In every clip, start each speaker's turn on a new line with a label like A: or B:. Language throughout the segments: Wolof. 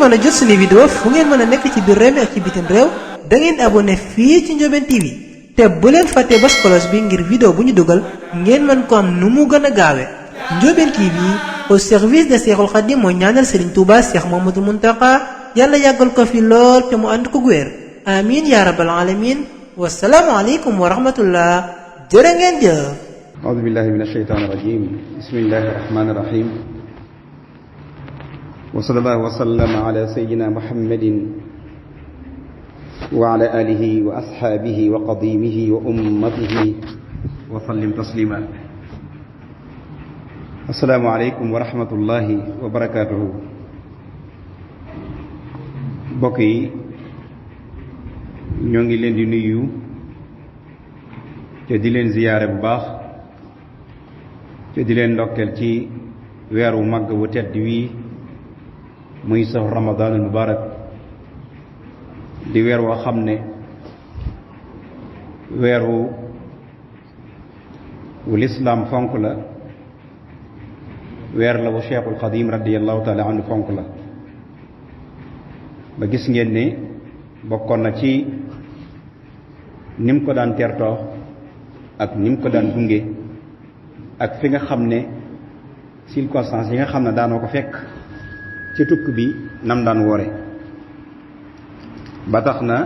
A: mën a jot suñu vidéo fu ngeen mën a nekk ci biir réew mi ak ci bitim réew da ngeen di abonné fii ci Ndiobène TV te bu leen fàtte bës cloche bi ngir vidéo bu ñu dugal ngeen mën ko am nu mu gën a gaawe. Ndiobène TV au service de Cheikhoul Khadim mooy ñaanal Serigne Touba Cheikh Mouhamadoul Mountakha yàlla yàggal ko fi lool te mu ànd ko wér amiin yaa rabbal alamin wasalaamu aleykum wa rahmatullah jërë ngeen jëf.
B: أعوذ بالله من الشيطان الرجيم بسم الله الرحمن الرحيم وصلى الله وسلم على سيدنا محمد وعلى آله وأصحابه وقديمه وأمته وسلم تسليما السلام عليكم ورحمة الله وبركاته بقي ñoo ngi leen di nuyu te di leen ziyaare bu baax te di leen ndokkeel ci weeru màgg wu tedd wii muy sax ramadaanul mubaarak di weer woo xam ne weeru wu lislaam fonk la weer la wu Cheikhul Xadim radiyallahu taala anhu fonk la ba gis ngeen ne bokkoon na ci ni mu ko daan tertoo ak ni mu ko daan gunge ak fi nga xam ne circonstances yi nga xam ne daanoo ko fekk ci tukk bi nam daan woore ba tax na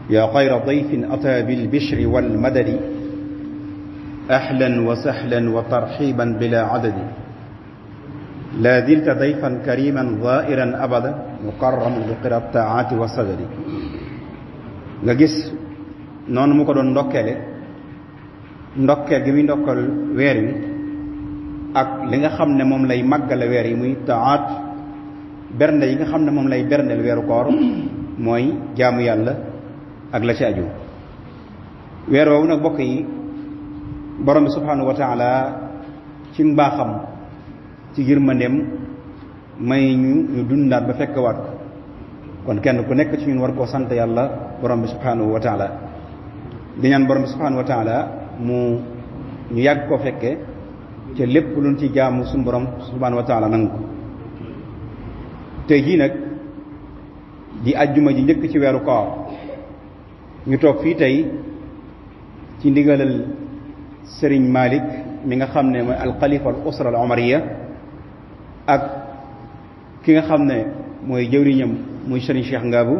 B: yaa xayra dayfin ata bil bishri wal madadi ahlan wa sahlan wa tarxiban bila adadi laa dilta dayfan kariman zairan abada mukarraman bi qira taati wa sadadi nga gis noonu mu ko doon ndokkeele ndokkeel gi muy ndokkal weer wi ak li nga xam ne moom lay màggale weer yi muy taat bernde yi nga xam ne moom lay berndeel weeru koor mooy jaamu yàlla ak la ci aju weer woowu nag bokk yi borom bi subhanahu wa taala ci mbaaxam ci yërmandeem may ñu dundaat ba fekk waat ko kon kenn ku nekk ci ñun war koo sant yàlla borom bi subhanahu wa taala di ñaan borom bi subhanahu wa taala mu ñu yàgg koo fekke ca lépp luñ ci jaamu suñu borom subhanahu wa taala nangu ko tey jii nag di ajjuma ji njëkk ci weeru koor ñu toog fii tey ci ndigalal Serigne Malick mi nga xam ne mooy alxalifa al usra al omariya ak ki nga xam ne mooy jëwriñam muy Serigne Cheikh Ngabou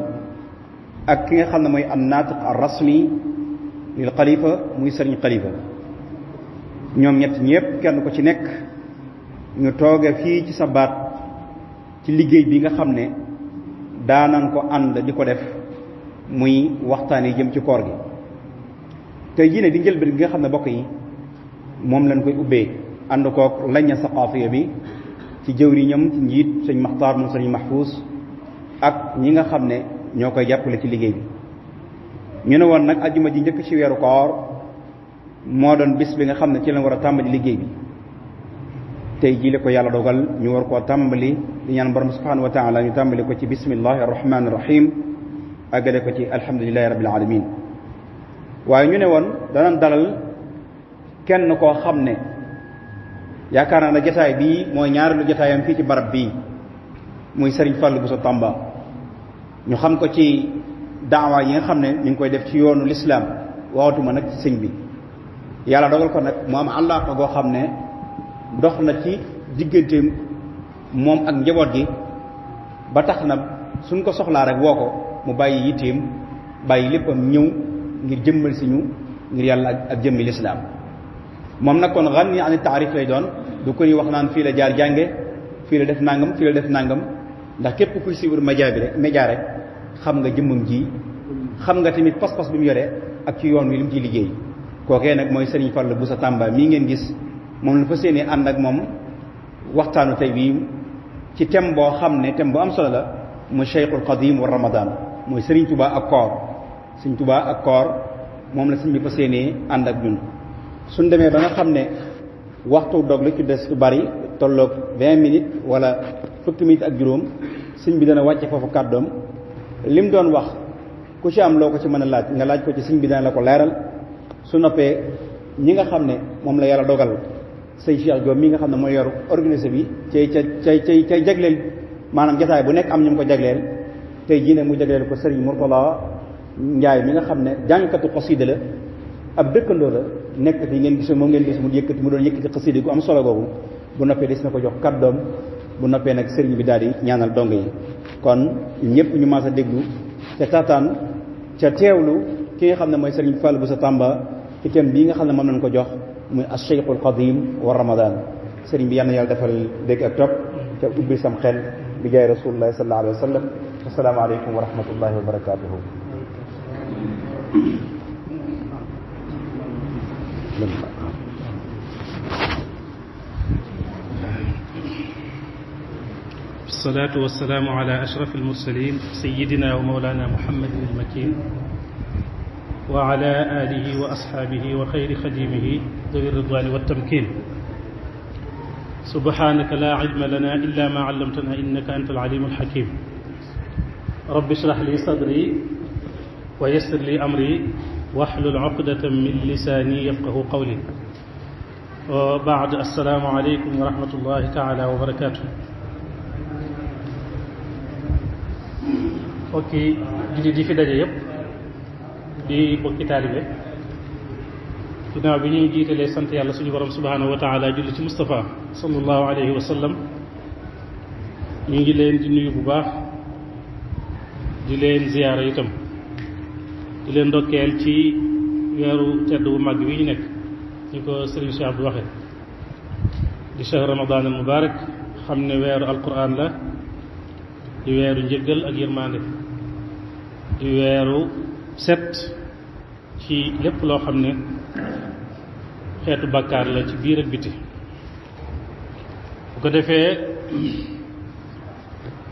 B: ak ki nga xam ne mooy an naatiq ar rasmi lil xalifa muy Serigne Xalifa ñoom ñett ñëpp kenn ko ci nekk ñu tooge fii ci sa baat ci liggéey bi nga xam ne daanan ko ànd di ko def muy waxtaan yi jëm ci koor gi tey jii ne di njëlbeen gi nga xam ne bokk yi moom lañ koy ubbee ànd kook laña saqaafiya bi ci jëwriñam ci njiit sëñ Maxtaar moom sëñ Mahfuus ak ñi nga xam ne ñoo koy jàppale ci liggéey bi ñu ne woon nag ajjuma ji njëkk ci weeru koor moo doon bis bi nga xam ne ci lañ war a tàmbali liggéey bi tey jii la ko yàlla dogal ñu war koo tàmbali di ñaan borom subhanahu wa taala ñu tàmbali ko ci bismillahi arrahmani irrahim àggale ko ci alhamdulilahi rabbil alamin waaye ñu ne woon danañ dalal kenn koo xam ne yaakaar naa ne jotaay bii mooy ñaareelu jotaayam fii ci barab bii muy Serigne Fallou Bousso Tamba ñu xam ko ci daawa yi nga xam ne ñu ngi koy def ci yoonu lislaam waawatuma nag ci sëñ bi yàlla dogal ko nag mu am àllaaqa goo xam ne dox na ci diggante moom ak njaboot gi ba tax na suñ ko soxlaa rek woo ko mu bàyyi yitteem bàyyi léppam ñëw ngir jëmmal si ñu ngir yàlla ak jëmmi lislaam moom nag kon xan ni ani taarif lay doon du ko ni wax naan fii la jaar jànge fii la def nangam fii la def nangam ndax képp kuy suivre média rek xam nga jëmmam ji xam nga tamit pas-pas bi mu yore ak ci yoon wi li mu ciy liggéey kookee nag mooy Serigne Fallou Bousso Tamba mii ngeen gis moom la fa séenee ànd ak moom waxtaanu tey bii ci thème boo xam ne thème bu am solo la muy Cheikhul Xadim wa Ramadan mooy Serigne Touba ak koor Serigne Touba ak koor moom la sëñ bi fa séenee ànd ak ñun suñ demee ba nga xam ne waxtu dog la ci des lu bari tolloog 20 minutes wala fukki minutes ak juróom sëñ bi dana wàcce foofu kàddoom lim doon wax ku ci am loo ko ci mën a laaj nga laaj ko ci sëñ bi dana la ko leeral su noppee ñi nga xam ne moom la yàlla dogal sëñ Cheikh Diop mi nga xam ne mooy yor organisé bi cay jagleel maanaam jotaay bu nekk am ñu mu ko jagleel tey jii ne mu jagleel ko Serigne Mourtala Ndiaye mi nga xam ne jàngkatu xasida la ab dëkkandoo la nekk fi ngeen gis moom ngeen gis mu doon yëkkati xasida gu am solo googu bu noppee des na ko jox kàddoom bu noppee nag Serigne bi daal di ñaanal dong yi kon ñëpp ñu mas a déglu ca taataan ca teewlu ki nga xam ne mooy Serigne Fall bu sa Tamba ci thème bii nga xam ne moom lañ ko jox muy Ash-Shaykhul Qadim wa Ramadan Serigne bi yal na yàlla defal dégg ak topp te ubbi sam xel bi jaay Rasulullah sallallahu alayhi wa sallam assalaamu aleykum wa rahmatullahi wa barakatuhu.
C: الصلاة والسلام على أشرف المرسلين سيدنا ومولانا محمد المكين وعلى آله وأصحابه وخير خديمه ذوي الرضوان والتمكين سبحانك لا علم لنا إلا ما علمتنا إنك أنت العليم الحكيم رب اشرح لي صدري ويسر لي أمري واحلل عقدة من لساني يفقه قولي وبعد السلام عليكم ورحمة الله تعالى وبركاته bokki jullit yi fi daje yëpp di bokki taalibe ginnaaw bi ñuy jiitalee sant yàlla suñu borom subhanahu wa taala julli ci Moustapha sallallahu alayhi wa sallam ñu ngi leen di nuyu bu baax di leen ziyaara itam di leen ndokkeel ci weeru tedd bu mag wi ñu nekk ñu ko Serigne Cheikh Abdou waxe di shahr Ramadan al mubarak xam ne weeru alquran la di weeru njëggal ak yërmande di weeru set ci lépp loo xam ne xeetu bàkkaar la ci biir ak biti bu ko defee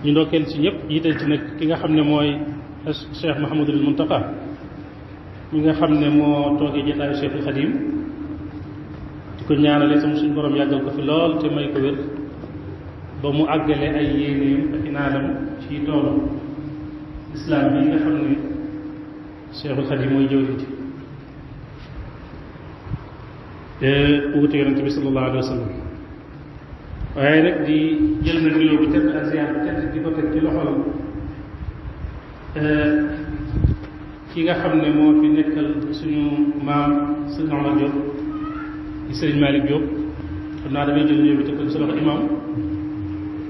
C: ñu ndokkeel ci ñëpp yital ci nag ki nga xam ne mooy Cheikh Mouhamadul Mountakha mi nga xam ne moo toogee jotaayu Cheikhul Khadim di ko ñaanale sama suñu borom yàggal ko fi lool te may ko wér ba mu àggale ay yéenéem ak inaalam ci toolu islam bi nga xam ne Cheikhul Khadim mooy jëwriñ ci wuute yonente bi sallallahu alayhi wa sallam waaye nag di jël na nuyoo bu tedd ak ziyaar bu tedd di ko teg ci loxol ki nga xam ne moo fi nekkal suñu maam sëñ Omar Diop di sëriñ Malick Diop xam naa damay jël nuyoo bi teg ko ci sa loxo imam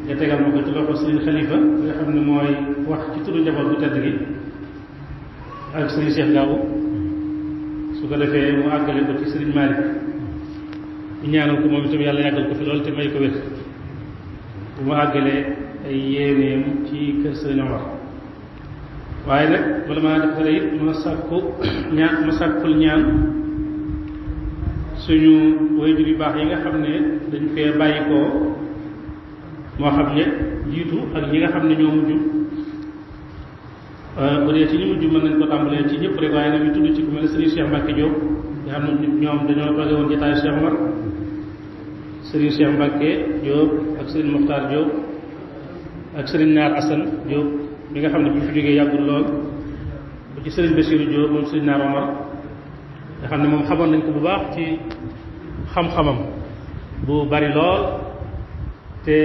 C: nga tegal ma ko ci loxo sëriñ Khalifa nga xam ne mooy wax ci turu njaboot bu tedd gi ak sëriñ Cheikh Gaaw su ko defee mu àggale ko ci sëriñ Malick ñu ñaanal ko moom itam yàlla yàggal ko fi loolu te may ko wér bu mu àggalee ay yéeneem ci kër sëriñ Omar waaye nag bala maa def dara it ma sàkkul ñaan suñu waajur yu baax yi nga xam ne dañ fee bàyyi koo moo xam ne jiitu ak ñi nga xam ne ñoo mujj bu dee ci ñu mujj mën nañ ko tàmbalee ci ñëpp rek waaye nag ñu tudd ci ku mel ne Serigne Cheikh Mbacke Diop nga xam ne ñoom dañoo toogee woon jotaayu Cheikh Omar Serigne Cheikh Mbacke Diop ak Serigne Mokhtar Diop ak Serigne Naar Assane Diop mi nga xam ne bi fi jógee yàggul lool bu ci Serigne Bassirou Diop moom Serigne Naar Omar nga xam ne moom xamoon nañ ko bu baax ci xam-xamam bu bari lool te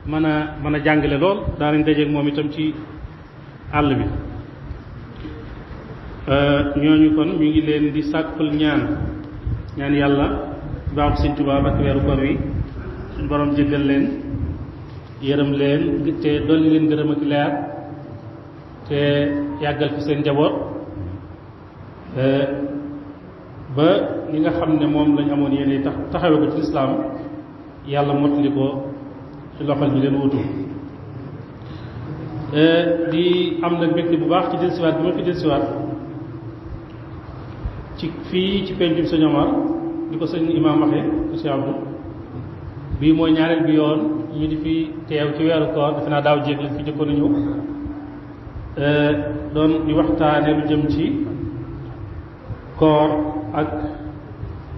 C: mën a jàngale lool daanañ dajeeg moom itam ci àll bi ñooñu kon ñu ngi leen di sàkkul ñaan yàlla baaxu Sëñ Tuubaa ak weeru koor wi suñu borom jéggal leen yërëm leen te dolli leen gërëm ak leer te yàggal fi seen njaboot ba li nga xam ne moom lañ amoon yéene taxawe ko ci lislaam yàlla mottali ko ci loxol bi leen wutu di am nag mbégte bu baax ci dellusiwaat bi ma fi dellusiwaat ci fii ci pencum sëñ Omar di ko sëñ imaam waxee monsieur Abdou bii mooy ñaareel bi yoon ñu di fi teew ci weeru koor defe naa daaw jéeg lañ fi jëkkoon a ñëw doon di waxtaane lu jëm ci koor ak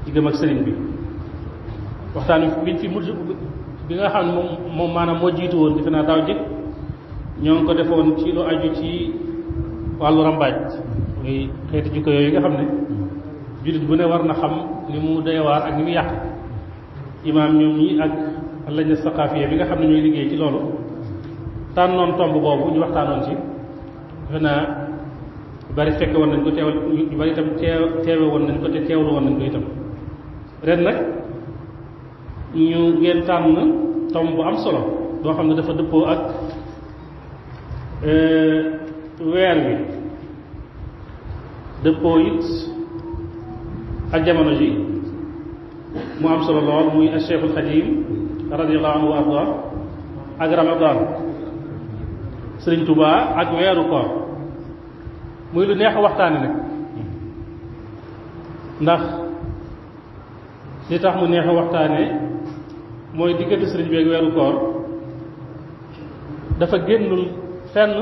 C: diggam ak sëriñ bi waxtaan biñ fi mujj bi nga xam ne moom maanaam moo jiitu woon defe naa daaw jéeg ñoo ngi ko defoon ci lu aju ci wàllu rambaaj muy xeeti jikko yooyu nga xam ne jullit bu ne war na xam li mu doywaar ak ni mu yàq imaam ñoom ñi ak lañu saqaafiya bi nga xam ne ñooy liggéey ci loolu tànnoon tomb boobu ñu waxtaanoon ci defe naa bari fekke woon nañ ko teewal ñu bari itam teewe woon nañ ko te teewlu woon nañ ko itam ren nag ñu ngeen tànn tomb bu am solo boo xam ne dafa dëppoo ak weer wi dëppoo it ak jamono ji mu am solo lool muy Cheikhul Xadim radiyallahu anhu wa arda ak Ramadan Sëriñ Tuubaa ak weeru koor muy lu neex a waxtaane nag ndax li tax mu neex a waxtaane mooy diggante sëriñ bi ak weeru koor dafa génnul fenn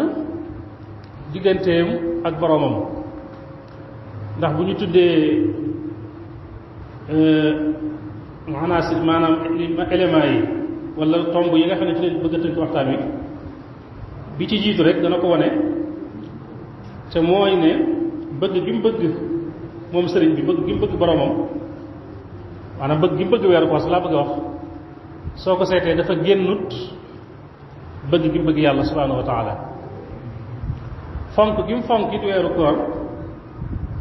C: digganteem ak boroomam ndax bu ñu tuddee maanaam éléments yi wala tomb yi nga xam ne ci lañ bëgg a tënk waxtaan wi bi ci jiitu rek dana ko wane te mooy ne bëgg gi mu bëgg moom sëriñ bi bëgg gi mu bëgg boroomam maanaam bëgg gi mu bëgg weeru koor laa bëgg a wax soo ko seetee dafa génnut bëgg gi mu bëgg yàlla subhaanahu wa taala fonk gi mu fonk it weeru koor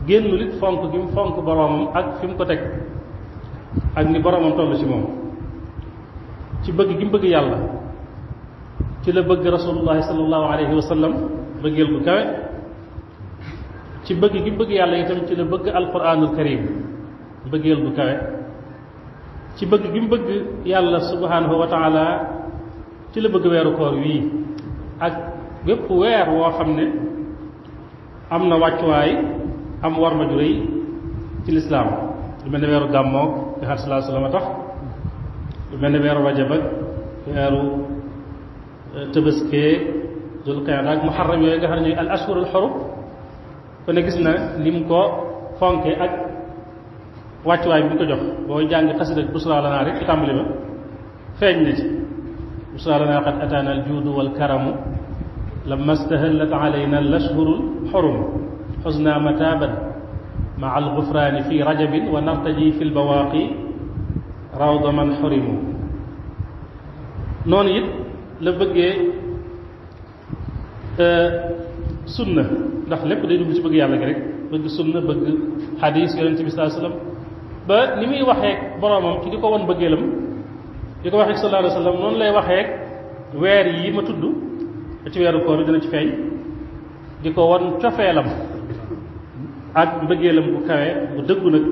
C: génnul it fonk gi mu fonk boroomam ak fi mu ko teg ak ni boroomam toll ci moom ci bëgg gi mu bëgg yàlla ci la bëgg rasulullahi sallallahu alayhi wa sallam bëggeel bu kawe ci bëgg gi mu bëgg yàlla itam ci la bëgg alquranul karim bëggeel bu kawe ci bëgg gi mu bëgg yàlla subhanahu wa taala ci la bëgg weeru koor wii ak bépp weer woo xam ne am na wàccuwaay am war ma ju rëy ci lislaam lu mel ne weeru gàmmoog nga xam sallallahu alayhi wa sallam a tax lu mel ne weeru rajab ak weeru tëbëskee dul qiyada ak muharram yooyu nga xam ne ñooy al ashhurul xurum ko ne gis na ni mu ko fonke ak wàccuwaay bi mu ko jox booy jàng xasida busra lanaa rek ci tàmbali ba feeñ na ci busra lanaa qad ataana al juudu wal karamu lamma stahallat alayna al ashhurul xurum xusna mataban maa al gufraani fi rajabin wa nartaji fi lbawaaqi rawda man xurimu noonu it la bëggee sunna ndax lépp day dugg ci bëgg yàlla gi rek bëgg sunna bëgg xadis yonent bi sallallahu alayhi wasallam ba ni muy waxee boroomam ci di ko won bëggeelam di ko waxee sallallahu alayhi wasallam noonu lay waxee weer yi ma tudd ci weeru koor bi dina ci feeñ di ko won cofeelam ak mbëggeelam bu kawe bu dëggu nag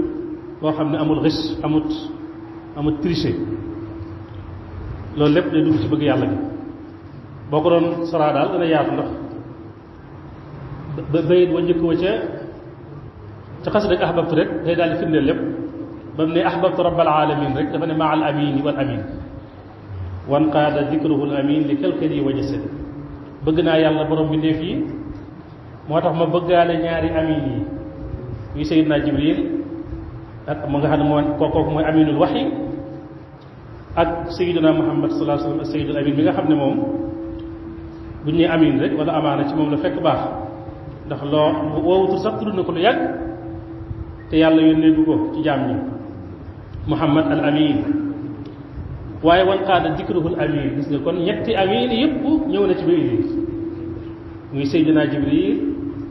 C: boo xam ne amul xis amut tricher loolu lépp day dugg ci bëgg yàlla gi boo ko doon soraa daal dana yaatu ndax ba bayit wa njëkk wa ca xasida ak ahbabtu rek day daal di firndeel lépp ba mu ne ahbabtu rabbal alamin rek dafa ne maa al amini wal amin wan qaada dikruhu al amin li kalkali wa jasad bëgg naa yàlla borom bindeef yi moo tax ma bëggaale ñaari amin yi muy sayidna jibril ak mu nga xam ne moo kooku mooy aminul waxyi ak sayiduna muhammad sallallahu alayhi wa sallam ak sayidul amin bi nga xam ne moom buñ ne amin rek wala amaana ci moom la fekk baax ndax loo woowutul sax tudd na ko lu yàgg te yàlla yónnee bu ko ci jaam ñi muhammad al amin waaye wan qaada dikruhul amin gis nga kon ñetti amin yëpp ñëw na ci ba indi muy sayyidina jibril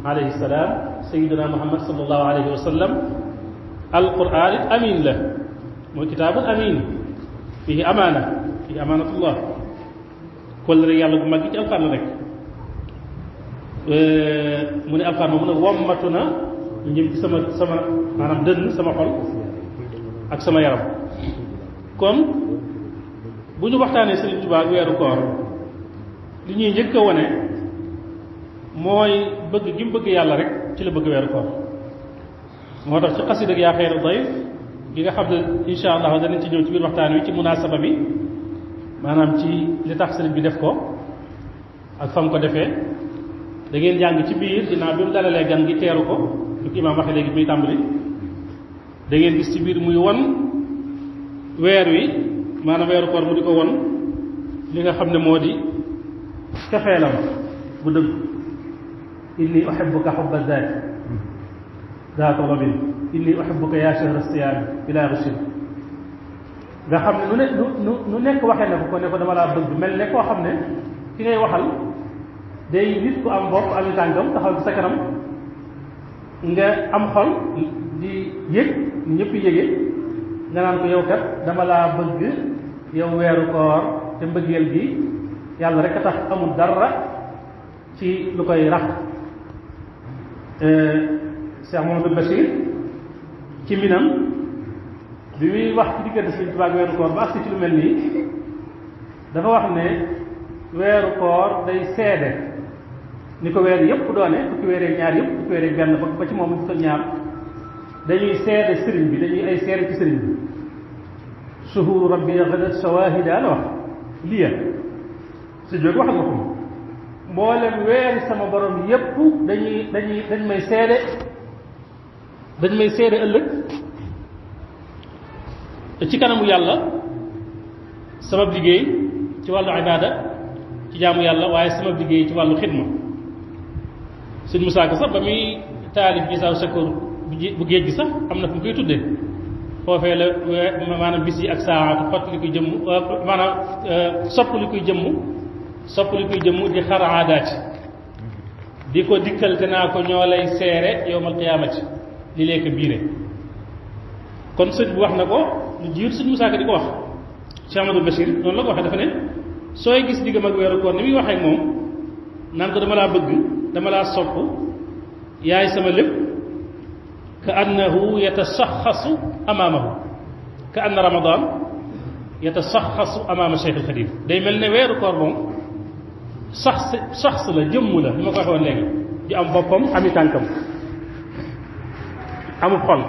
C: alayhi salaam sayyidina muhammad sallallahu alayhi wa sallam alquran it amin la mooy kitaabul amin fihi amaanatullah kóllëre yàlla bu mag gi ci alquran la nekk mu ne alquran moom nag wommatu na njëm ci sama maanaam dënn sama xol ak sama yaram kon bu ñu waxtaanee Sëriñ Tuubaa ak weeru koor li ñuy njëkk a wane mooy bëgg gi mu bëgg yàlla rek ci la bëgg weeru koor moo tax ci xasida yaa xayra dayf gi nga xam ne insha allah danañ ci ñëw ci biir waxtaan wi ci munaasaba bi maanaam ci li tax sëriñ bi def ko ak fam ko defee da ngeen jàng ci biir dinaa bi mu dalalee gan gi teeru ko lu ko imaam waxee léegi muy tàmbali da ngeen gis ci biir muy won weer wi maanaam weeru koor mu di ko won li nga xam ne moo di cofeelam bu dëgg inni uhibbuka hubba zaati daa talabin inni uhibbuka yaa shahra siyaami bilaa ghushin nga xam ne nu nekk waxee na ko ne ko dama laa bëgg mel ne koo xam ne ki ngay waxal day nit ku am bopp ami tànkam taxaw ci sa kanam nga am xol di yëg ni ñëpp yëge nga naan ko yow kat dama laa bëgg yow weeru koor te mbëggeel gi yàlla rek a tax amul dara ci lu koy rax. Cheikh Mouhamadou Bachir ci minam bi muy wax ci diggante Sëriñ Tuubaa ak weeru koor ba agsi ci lu mel nii dafa wax ne weeru koor day seede ni ko weer yëpp doone fukki weer ak ñaar yëpp fukki weer ak benn ba ci moom fukk ak ñaar dañuy seede sëriñ bi dañuy ay seede ci sëriñ bi suhuru rabbi ghadat shawahida la wax liya si jóg wax nga ko mboolem weeri sama borom yépp dañ may seede ëllëg ci kanamu yàlla sama liggéey ci wàllu ibaada ci jaamu yàlla waaye sama liggéey ci wàllu xidma sëñ Musaa Ka sax ba muy taalif gisaaw sakoor bu géej gi sax am na fu mu koy tuddee foofee la maanaam bis yi ak saatu xotti li koy jëmm maanaam sopp li koy jëmm di xar aadaati di ko dikkal te naa ko ñoo lay seere yowmal qiyaamati li lekk biire kon sëñ bu wax na ko lu jiir sëñ Musaa Ka di ko wax Cheikh Amadou Bachir noonu la ko waxee dafa ne sooy gis diggam ak weeru koor ni muy waxee ak moom naan ko dama laa bëgg dama laa sopp yaay sama lépp ka annahu yatasaxasu amaamahu ka anna ramadan yatasaxasu amaama Cheikh al Xadim day mel ne weeru koor moom sax la jëmm la li ma ko waxee woon léegi di am boppam ami tànkam amul xol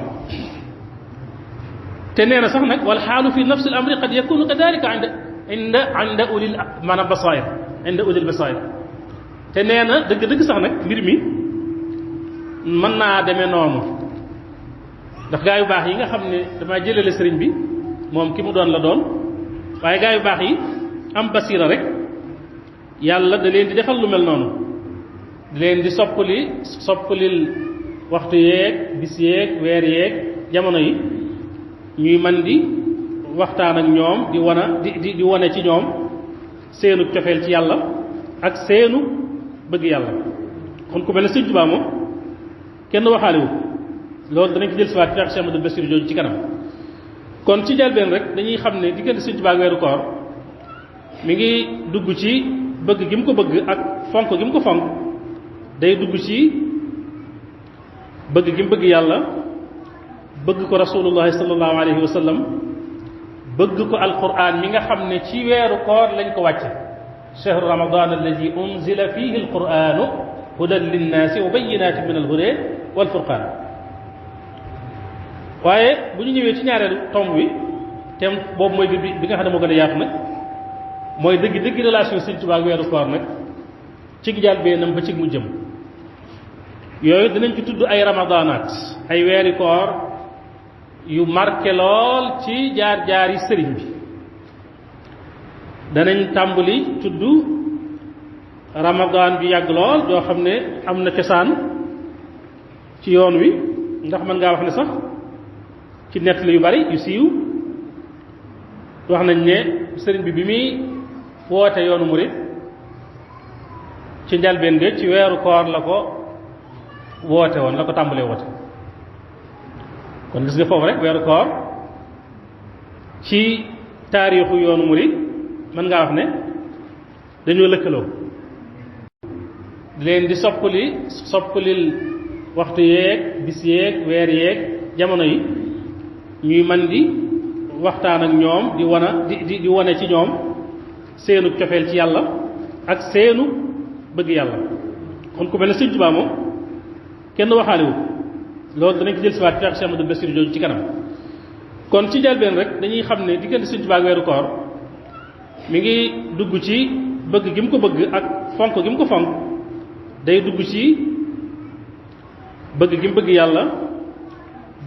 C: te nee na sax nag wal xaalu fi nafsi al amri qad yakunu kadalika inda ulil maanaam basair inda ulil basair te nee na dëgg-dëgg sax nag mbir mi mën naa demee noonu ndax gaa yu baax yi nga xam ne damaa jëlale sëriñ bi moom ki mu doon la doon waaye gaa yu baax yi am basira rek yàlla da leen di defal lu mel noonu da leen di soppalil waxtu yeeg bis yeeg weer yeeg jamono yi ñuy man di waxtaan ak ñoom di wane ci ñoom seenu cofeel ci yàlla ak seenu bëgg yàlla kon ku mel ne Sëriñ Tuubaa moom kenn waxaale wu loolu danañ ko jël si waat Cheikh Amadou Bassirou jooju ci kanam kon ci njëlbeen rek dañuy xam ne diggante Sëriñ Tuubaa ak weeru koor mi ngi dugg ci bëgg gi mu ko bëgg ak fonk gi mu ko fonk day dugg ci bëgg gi mu bëgg yàlla bëgg ko rasulullahi sallallahu alayhi wa sallam bëgg ko alquran mi nga xam ne ci weeru koor lañ ko wàcce chahru ramadan alladi unzila fihi alquranu hudan linnaasi wa bayinatin min alhuda walfurqan waaye bu ñu ñëwee ci ñaareelu tomb bi te boobu mooy bi nga xam ne moo gën a yaatu nag mooy dëgg relation Sëriñ Tuubaa ak weeru koor nag ci gijaal beenam ba ci mu jëm yooyu dinañ ci tudd ay ramadanaat ay weeri koor yu marqué lool ci jaar-jaari sëriñ bi danañ tàmbali tudd ramadan bi yàgg lool yoo xam ne am na cosaan ci yoon wi ndax mën ngaa wax ne sax ci nettali yu bari yu siiw wax nañ ne sëriñ bi muy woote yoonu murit ci njalbeen ga ci weeru koor la ko woote woon la ko tàmbalee woote kon gis nga foofu rek weeru koor ci taarixu yoonu murit mën ngaa wax ne dañoo lëkkaloo leen di soppalil waxtu yeeg bis yeeg weer yeeg jamono yi ñuy man di waxtaan ak ñoom di wane ci ñoom seenu cofeel ci yàlla ak seenu bëgg yàlla kon ku mel ne Sëriñ Tuubaa moom kenn waxaale wu loolu danañ ko jël si waat Cheikh Amadou Bassirou jooju ci kanam kon ci njëlbeen rek dañuy xam ne diggante Sëriñ Tuubaa ak weeru koor mi ngi dugg ci bëgg gi mu ko bëgg ak fonk gi mu ko fonk day dugg ci bëgg gi mu bëgg yàlla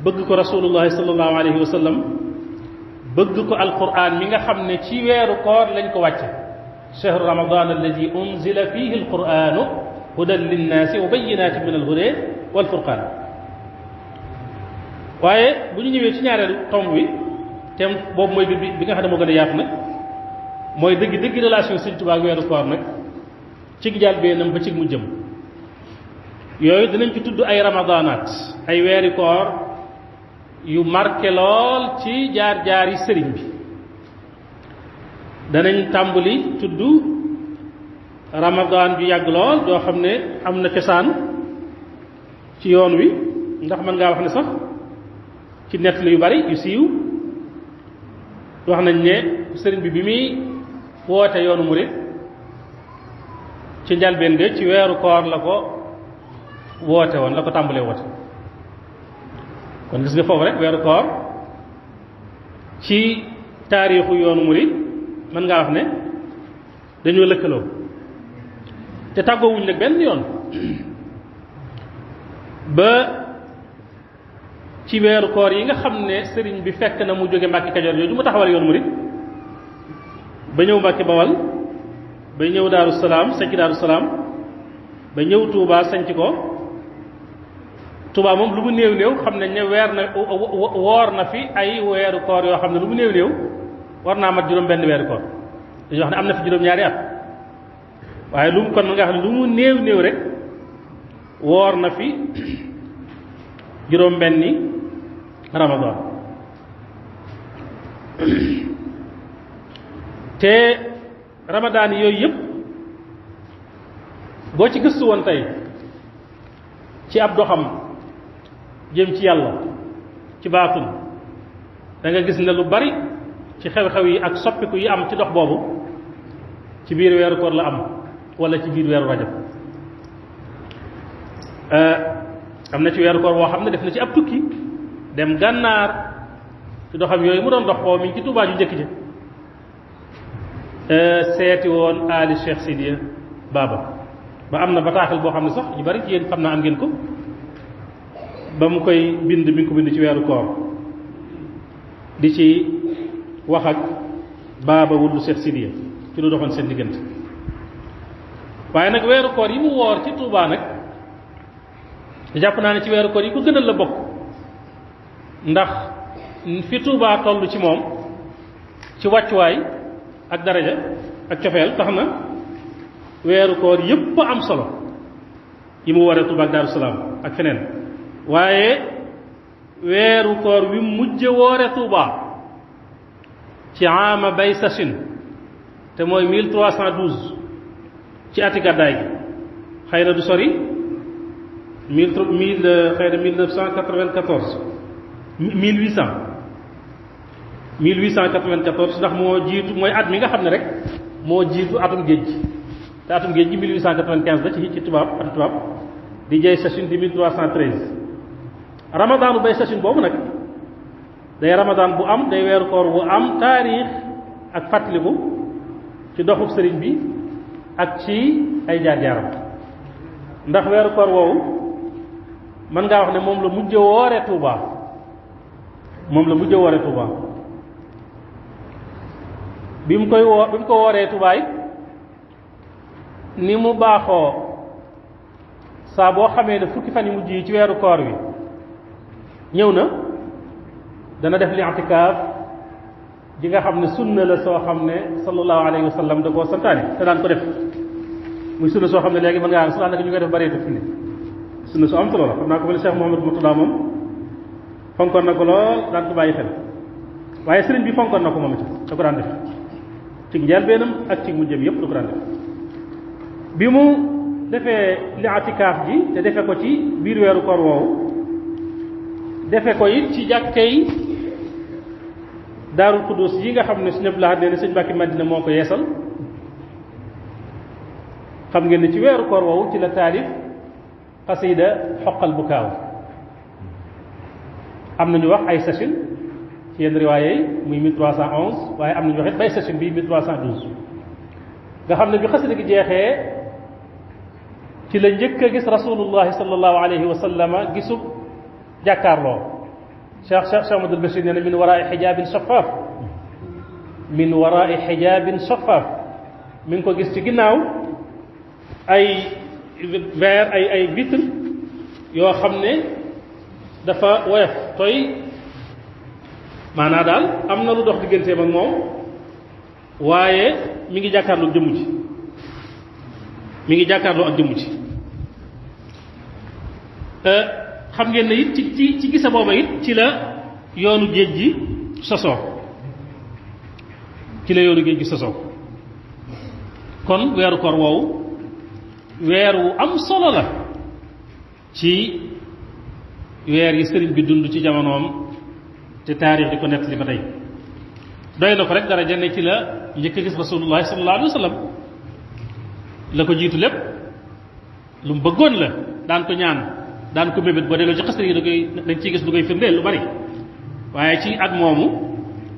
C: bëgg ko rasulullahi sallallahu alayhi wa sallam bëgg ko alquran mi nga xam ne ci weeru koor lañ ko wàcce chahru ramadan alladi unzila fihi alquranu hudan linnaasi wa bayinatin min alhuda walfurqan waaye bu ñu ñëwee ci ñaareelu tomb bi te boobu mooy bi nga xam ne moo gën a yaatu nag mooy dëgg relation Sëriñ Tuubaa ak weeru koor nag ci njëlbéenam ba ci mujjam yooyu dinañ ci tudd ay ramadaanaat ay weeri koor yu marqué lool ci jaar-jaar yi sëriñ bi danañ tàmbali tudd ramadaan ju yàgg lool doo xam ne am na cosaan ci yoon wi ndax mën ngaa wax ne sax ci nettali yu bari yu siiw wax nañ ne sëriñ bi muy woote yoonu murit ci njalbeen ga ci weeru koor la ko woote woon la ko tàmbalee woote kon gis nga foofu rek weeru koor ci taarixu yoonu murit mën ngaa wax ne dañoo lëkkaloo te tàggoowuñ nag benn yoon ba ci weeru koor yi nga xam ne sëriñ bi fekk na mu jóge Mbàkke Kajoor yooyu mu taxawal yoonu murit ba ñëw Mbàkke Bawal ba ñëw Daaru Salaam sanc Daaru Salaam ba ñëw Tuubaa sanc ko Tuubaa moom lu mu néew néew xam nañ ne woor na fi ay weeru koor yoo xam ne lu mu néew néew war naa mat juróom benn weeru koor dañuy wax ne am na fi juróom-ñaari at waaye lu mu kon nga xam ne lu mu néew néew rek woor na fi juróom benni Ramadan te Ramadan yooyu yëpp boo ci gëstu woon tey ci ab doxam jëm ci yàlla ci baatin da nga gis ne lu bari ci xew-xew yi ak soppiku yi am ci dox boobu ci biir weeru koor la am wala ci biir weeru rajab am na ci weeru koor boo xam ne def na ci ab tukki dem gànnaar ci doxam yooyu mu doon dox boobu mi ngi ci Tuubaa ju njëkk ji seeti woon Ali Cheikh Sidiya Baba ba am na bataaxal boo xam ne sax ñu bari ci yéen xam naa am ngeen ko ba mu koy bind mi ngi ko bind ci weeru koor di ci wax ak Baba wullu Cheikh Sidiya ci lu doxoon seen diggante waaye nag weeru koor yi mu woor ci Tuubaa nag jàpp naa ne ci weeru koor yi ko gënal la bokk ndax fi Tuubaa toll ci moom ci wàccuwaay ak daraja ak cofeel tax na weeru koor yépp am solo yi mu waree Tuubaa ak Daaru Salaam ak feneen waaye weeru koor wi mujje woore Tuubaa ci ama bay sachin te mooy 1312 ci ati gàddaay gi xëy na du sori xëy na 1894 ndax moo jiitu mooy at mi nga xam ne rek moo jiitu atum géej gi te atum géej gi 1895 la ci tubaab atu tubaab di jay sachin di 1313 ramadaanu bay sachin boobu nag day ramadaan bu am day weeru koor bu am taarix ak fàttaliku ci doxub sëriñ bi ak ci ay jaar-jaaram ndax weeru koor woowu mën ngaa wax ne moom la mujj woore Tuubaa bi mu ko wooree Tuubaa ni mu baaxoo saa boo xamee ne fukki fan yu mujj yi ci weeru koor wi ñëw na dana def li'tikaaf ji nga xam ne sunna la soo xam ne sallallahu alayhi wa sallam da koo santaane te daan ko def muy sunna soo xam ne léegi mën ngaa am su daanaka ñu koy def bareetu fi ne sunna su am solo la xam naa ko mel Cheikh Mouhamadou Mourtada moom fonkoon na ko lool daan ko bàyyi xel waaye sëriñ bi fonkoon na ko moom itam da ko daan def ci njëlbeenam ak ci mujjam yëpp da ko daan def bi mu defee li'tikaaf ji te defe ko ci biir weeru koor woowu defe ko it ci jàkkay Daarul Quddus yi nga xam ne suñu Abdul nee na sëñ Mbàkke Madina moo ko yeesal xam ngeen ne ci weeru koor woowu ci la taalif xasida xoqal bu kaaw am nañu wax ay sachin ci yenn riwaaye yi muy 1311 waaye am nañu wax it bay sachin bi 1312 nga xam ne bi xasida gi jeexee ci la njëkk a gis rasulullahi sallallahu alayhi wa sallama gisub jàkkaarloo Cheikh Ahmadul Bachir nee na min waraai xijaabin shaffaaf mi ngi ko gis ci ginnaaw ay verre ay vitre yoo xam ne dafa woyof tooy maanaa daal am na lu dox digganteem ak moom waaye mi ngi jàkkaarloo jëmm ji mi ngi jàkkaarloo ak jëmm ci xam ngeen ne it ci gisa booba it ci la yoonu géej gi sosoo kon weeru koor woowu weer wu am solo la ci weer yi sëriñ bi dund ci jamonoom te taarix di ko nettali ba tey doy na ko rek dara jane ci la njëkk a gis rasulullahi sallallahu alayhi wa sallam la ko jiitu lépp lu mu bëggoon la daan ko ñaan daan ko mébét boo delloo ci xasida yi dañ ciy gis lu koy firndeel lu bari waaye ci at moomu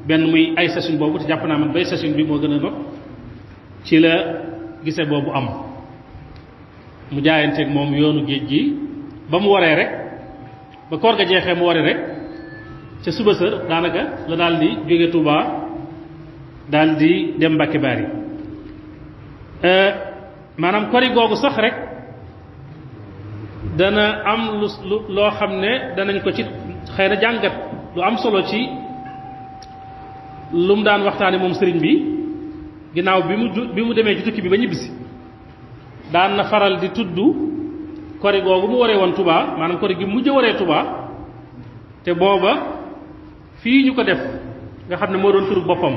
C: benn muy ay session boobu te jàpp naa man bay session bi moo gën a not ci la gise boobu am mu jaayanteeg moom yoonu géej gi ba mu waree rek ba koor ga jeexee mu waree rek ca suba sa daanaka la daal di jóge Touba daal di dem Mbàkke Baari maanaam kori googu sax rek dana am loo xam ne danañ ko ci xëy na jàngat lu am solo ci lu mu daan waxtaane moom sëriñ bi ginnaaw bi mu demee ci tukki bi ba ñibbisi daan na faral di tudd kori googu mu waree woon Touba maanaam kori gi mujj waree Touba te booba fii ñu ko def nga xam ne moo doon kërug boppam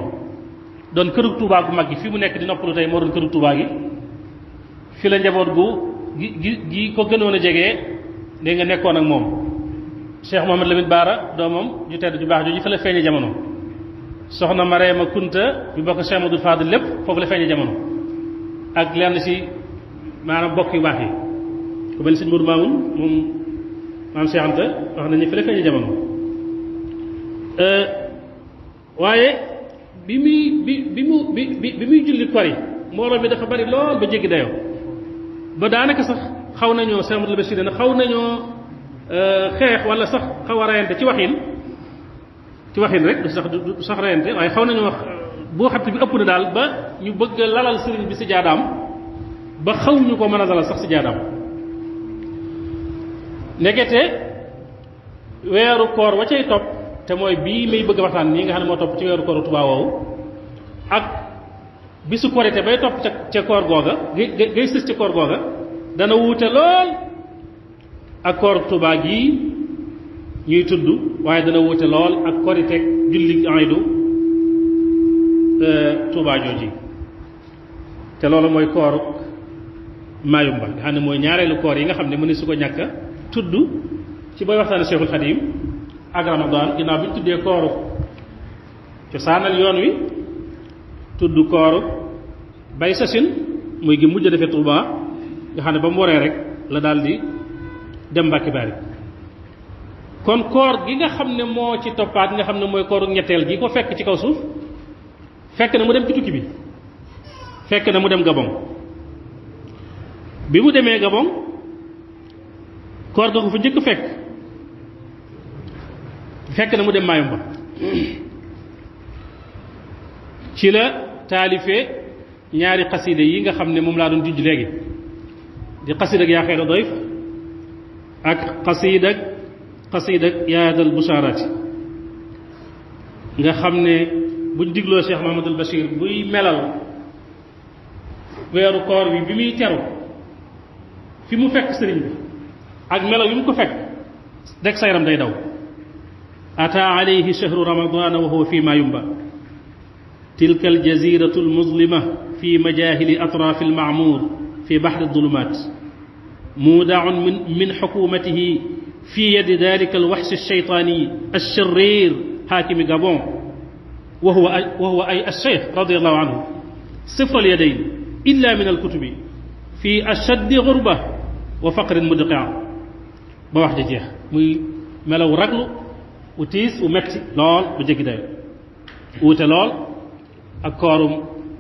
C: doon kërug Touba gu mag gi fii mu nekk di noppalu tey moo doon kërug Touba gi fi la njaboot gu gi ko gënoon a jege dégg nga nekkoon ak moom Cheikh Mouhamad Lamine Baara doomam ju tedd ju baax jooju fa la feeñe jamono soxna Mariama Kunta bi bokk Cheikh Amadou Fadil lépp foofu la feeñe jamono ak lenn ci maanaam bokk yu baax yi ku mel ni sëñ Mourou Mamoun moom maam Cheikh Anta wax nañu fi la feeñe jamono waaye bi muy julli kori mbooloo mi dafa bari lool ba jéggi dayoo ba daanaka sax xaw nañoo Cheikh Amadou Bachir na xaw nañoo xeex wala sax xaw a rayante ci waxin rek du sax rayante waaye xaw nañoo wax boo xam te bi ëpp na daal ba ñu bëgg a lalal sëriñ bi si jaadaam ba xaw ñu ko mën a lalal sax si jaadaam ndekete weeru koor wa cay topp te mooy bii may bëgg a waxtaan nii nga xam ne moo topp ci weeru kooru Tuubaa woowu ak bisu korite bay topp ca koor googa ngay sës ca koor googa dana wuute lool ak koor Tuubaa gii ñuy tudd waaye dana wuute lool ak koriteeg julli aydu Tuubaa jooji te loolu mooy kooru Maayumba nga xam ne mooy ñaareelu koor yi nga xam ne mëne su ko ñàkk a tudd ci booy waxtaane Cheikhul Khadim ak Ramadan ginnaaw bi ñu tuddee kooru cosaanal yoon wi tudd kooru bay sasin muy gi mujj a defee Tuubaa nga xam ne ba mu waree rek la daal di dem Mbàkke Baari kon koor gi nga xam ne moo ci toppaat nga xam ne mooy kooru ñetteel gi ko fekk ci kaw suuf fekk na mu dem ci tukki bi fekk na mu dem Gabon bi mu demee Gabon koor ga ko fa njëkk fekk na mu dem Mayumba ci la taalifee ñaari xasida yi nga xam ne moom laa doon junj léegi di xasida ak yaa xeeru doyf ak xasida ak yaadal bushaaraati nga xam ne buñ digloo Cheikh Mahamadul Bachir buy melal weeru koor bi muy teru fi mu fekk sëriñ bi ak melal yi mu ko fekk rek sa yaram day daw ata alayhi shahru ramadana wa huwa fi Mayumba tilka aljaziratu almuzlima fi majahili atrafi alma'mur fi bahri adh-dhulumat muuda'un min hukumatihi fi yadi dhalika alwahsh ash-shaytani ash-sharrir hakim Gabon wa huwa ay ash-shaykh radiyallahu anhu sifr al-yadayn illa min al-kutubi fi ashaddi ghurba wa faqrin mudqi'a ba wax ja jeex muy melaw raglu u tiis u metti lool bu jéggi dayo wuute lool ak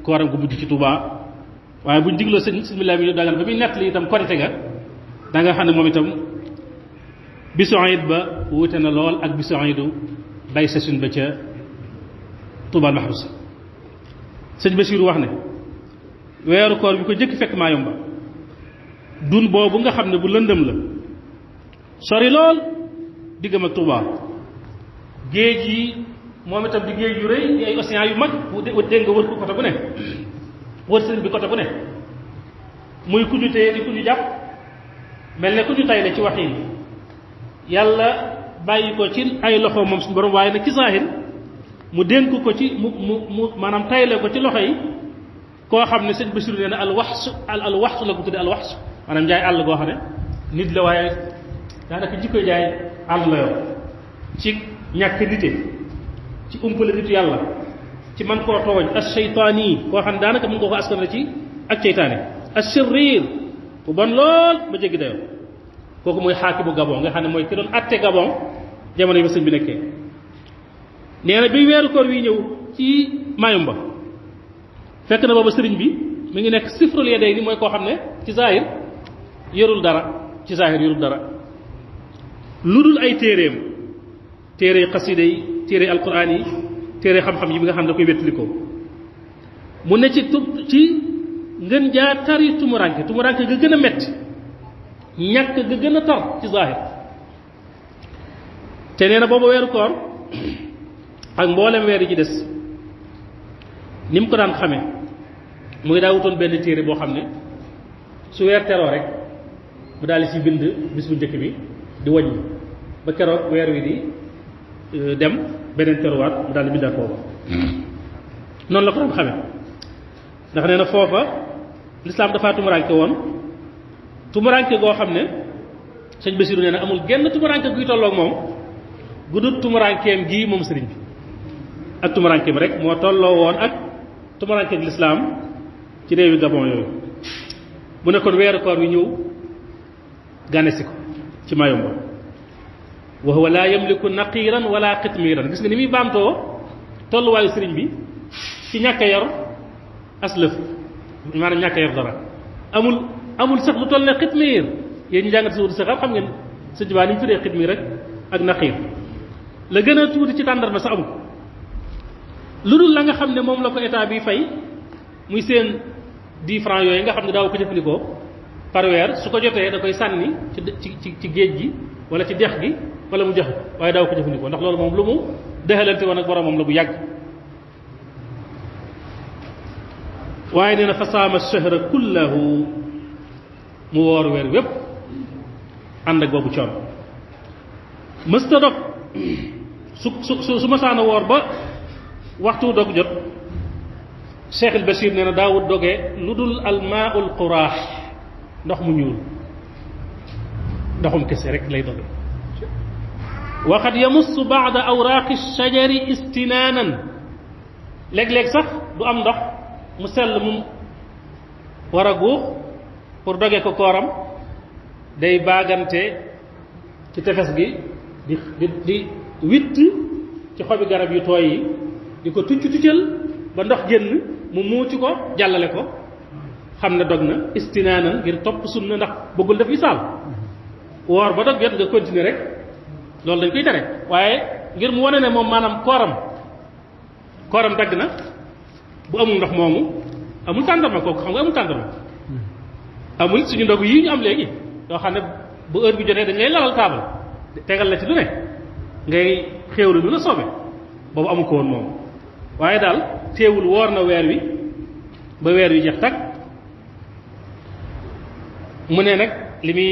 C: kooram gu mujj ci Tuubaa waaye buñ digloo sëñ bismillah mi dagal ba muy nettali itam korite ga da nga xam ne moom itam bisu Iid ba wuute na lool ak bisu Iidu bay session ba ca Tuubaa Mahrusa sëñ Basiiru wax ne weeru koor bi ko jëkk fekk Mayumba dun boobu nga xam ne bu lëndëm la sori lool diggam ak Tuubaa géej yi moom itam di géej yu rëy ay océan yu mag bu dégg nga wër ko côté bu ne wër sëriñ bi côté bu ne muy ku ñu téye di ku ñu jàpp mel ne ku ñu tay la ci waxin yàlla bàyyi ko ci ay loxo moom suñu borom waaye nag ci zaahir mu dénk ko ci mu maanaam tayle ko ci loxo yi koo xam ne sëñ Basiru nee na al waxsu la ko tudde al waxsu maanaam jaay àll goo xam ne nit la waaye daanaka jikkoy jaay àll la yor ci ñàkk nite ci umpale nitu yàlla ci man koo tooñ as seytaani yi koo xam ne daanaka mën nga ko askan la ci ak seytaane as sirriir bu bon lool ba jéggi dayoo kooku mooy xaakimu Gabon nga xam ne mooy ki doon atte Gabon jamono yi ba sëñ bi nekkee nee na bi weeru koor wi ñëw ci Mayumba fekk na booba sëriñ bi mi ngi nekk sifrul yaday ni mooy koo xam ne ci zahir yorul dara ci zahir yorul dara lu dul ay téere xasida yi téere alquran yi téere xam-xam yi bi nga xam ne da koy wettalikoo mu ne ci ngën jaa tari tumuranke ga gën a metti ñàkk ga gën a tar ci zahir te nee na booba weeru koor ak mboolem weer yi ci des ni mu ko daan xamee muy daa wutoon benn téere boo xam ne su weer teroo rek mu daal di ci bind bis bu njëkk bi di wàññi ba keroog weer wi di dem beneen teruwaat mu daal di bindaat foofa noonu la ko daan xamee ndax nee na foofa lislaam dafa tumuranke woon tumuranke goo xam ne sëñ Basiru nee na amul genn tumuranke guy tolloog moom guddut tumurankeem gii moom sëriñ bi ak tumurankeem rek moo tolloo woon ak tumurankeeg lislaam ci réewi Gabon yooyu mu ne kon weeru koor wi ñëw gànnesi ko ci Mayumba wa huwa laa yamliku naqiiran wala qitmiiran gis nga ni muy baamtoo tolluwaayu sëriñ bi ci ñàkk a yor aslëf maanaam ñàkk a yor dara amul sax lu toll ne qitmiir yéen ñu jàngat si wut saxar xam ngeen sëñ Tuubaa ni ñu tuddee qitmiir rek ak naqiir la gën a tuuti ci tàndarma sax amul lu dul la nga xam ne moom la ko état bi fay muy seen 10 francs yooyu nga xam ne daaw ko jëfandikoo par weer su ko jotee da koy sànni ci géej gi wala ci dex gi wala mu joxe waaye daaw ko jëfandikoo ndax loolu moom lu mu dexalante woon ak boromam la bu yàgg waaye nee na fa saama shahra kullahu mu woor weer wépp ànd ak boobu coon mësta dog su masaana woor ba waxtu dog jot Cheikh al Bachir nee na daawut dogee lu dul almaaul quraax ndox mu ñuul ndoxum kese rek lay doge waxat yamussu baada awraaqi shajari istinaanan léeg-léeg sax du am ndox mu sell mu war a guux pour doge ko kooram day baagante ci tefes gi di witt ci xobi garab yu tooy yi di ko tuccal ba ndox génn mu muucu ko jàllale ko xam ne dog na istinaanan ngir topp sunna ndax bëggul def wisaal woor ba dog jot nga continuer rek loolu dañ koy tere waaye ngir mu wane ne moom maanaam kooram dagg na bu amul ndox moomu amul tàndarma kooku xam nga amul tàndarma amul suñu ndog yii ñu am léegi yoo xam ne bu heure bi jotee dañ lay lalal taabal tegal la ci lu ne ngay xéewlu lu la soobee boobu amu ko woon moom waaye daal teewul woor na weer wi ba weer wi jeex takk mu ne nag li muy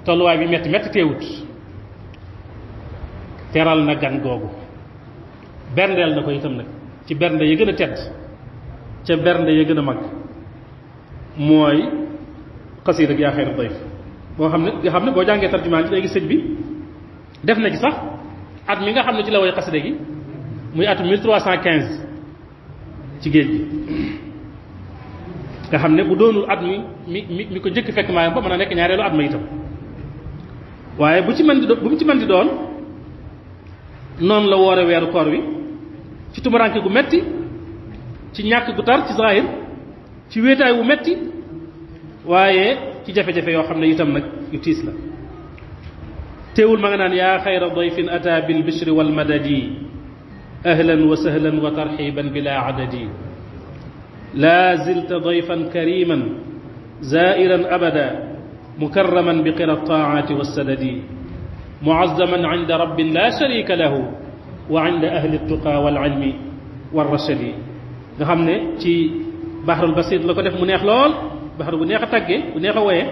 C: tolluwaay bi metti teewut teral na gan googu berndeel na ko itam nag ci bernde ya gën a tedd ca bernde ya gën a mag mooy xasiida ak yaa xayra dayf boo xam ne nga xam ne boo jàngee tarjumaan ci léegi sëñ bi def na ci sax at mi nga xam ne ci la woy xasiida gi muy atu 1315 ci géej gi nga xam ne bu doonul at mi ko njëkk fekk maayam ba mën a nekk ñaareelu at ma itam waaye bu mu ci mën di doon noonu la woore weeru koor wi ci tumuraanke gu metti ci ñàkk gu tar ci zahir ci wéetaay wu metti waaye ci jafe-jafe yoo xam ne itam nag yu tiis la teewul ma nga naan yaa xayra dayfin ata bil bishri wal madadi ahlan wa sahlan wa tarxiban bila adadi laa zilta dayfan kariman zairan abada mukarraman bi qira taati wassadadi muazzaman inda rabbin la sharika lahu wa inda ahli tuqa wal ilmi war rashadi nga xam ne ci bahrul basit la ko def mu neex lool baxar bu neex a tàggee bu neex a woyee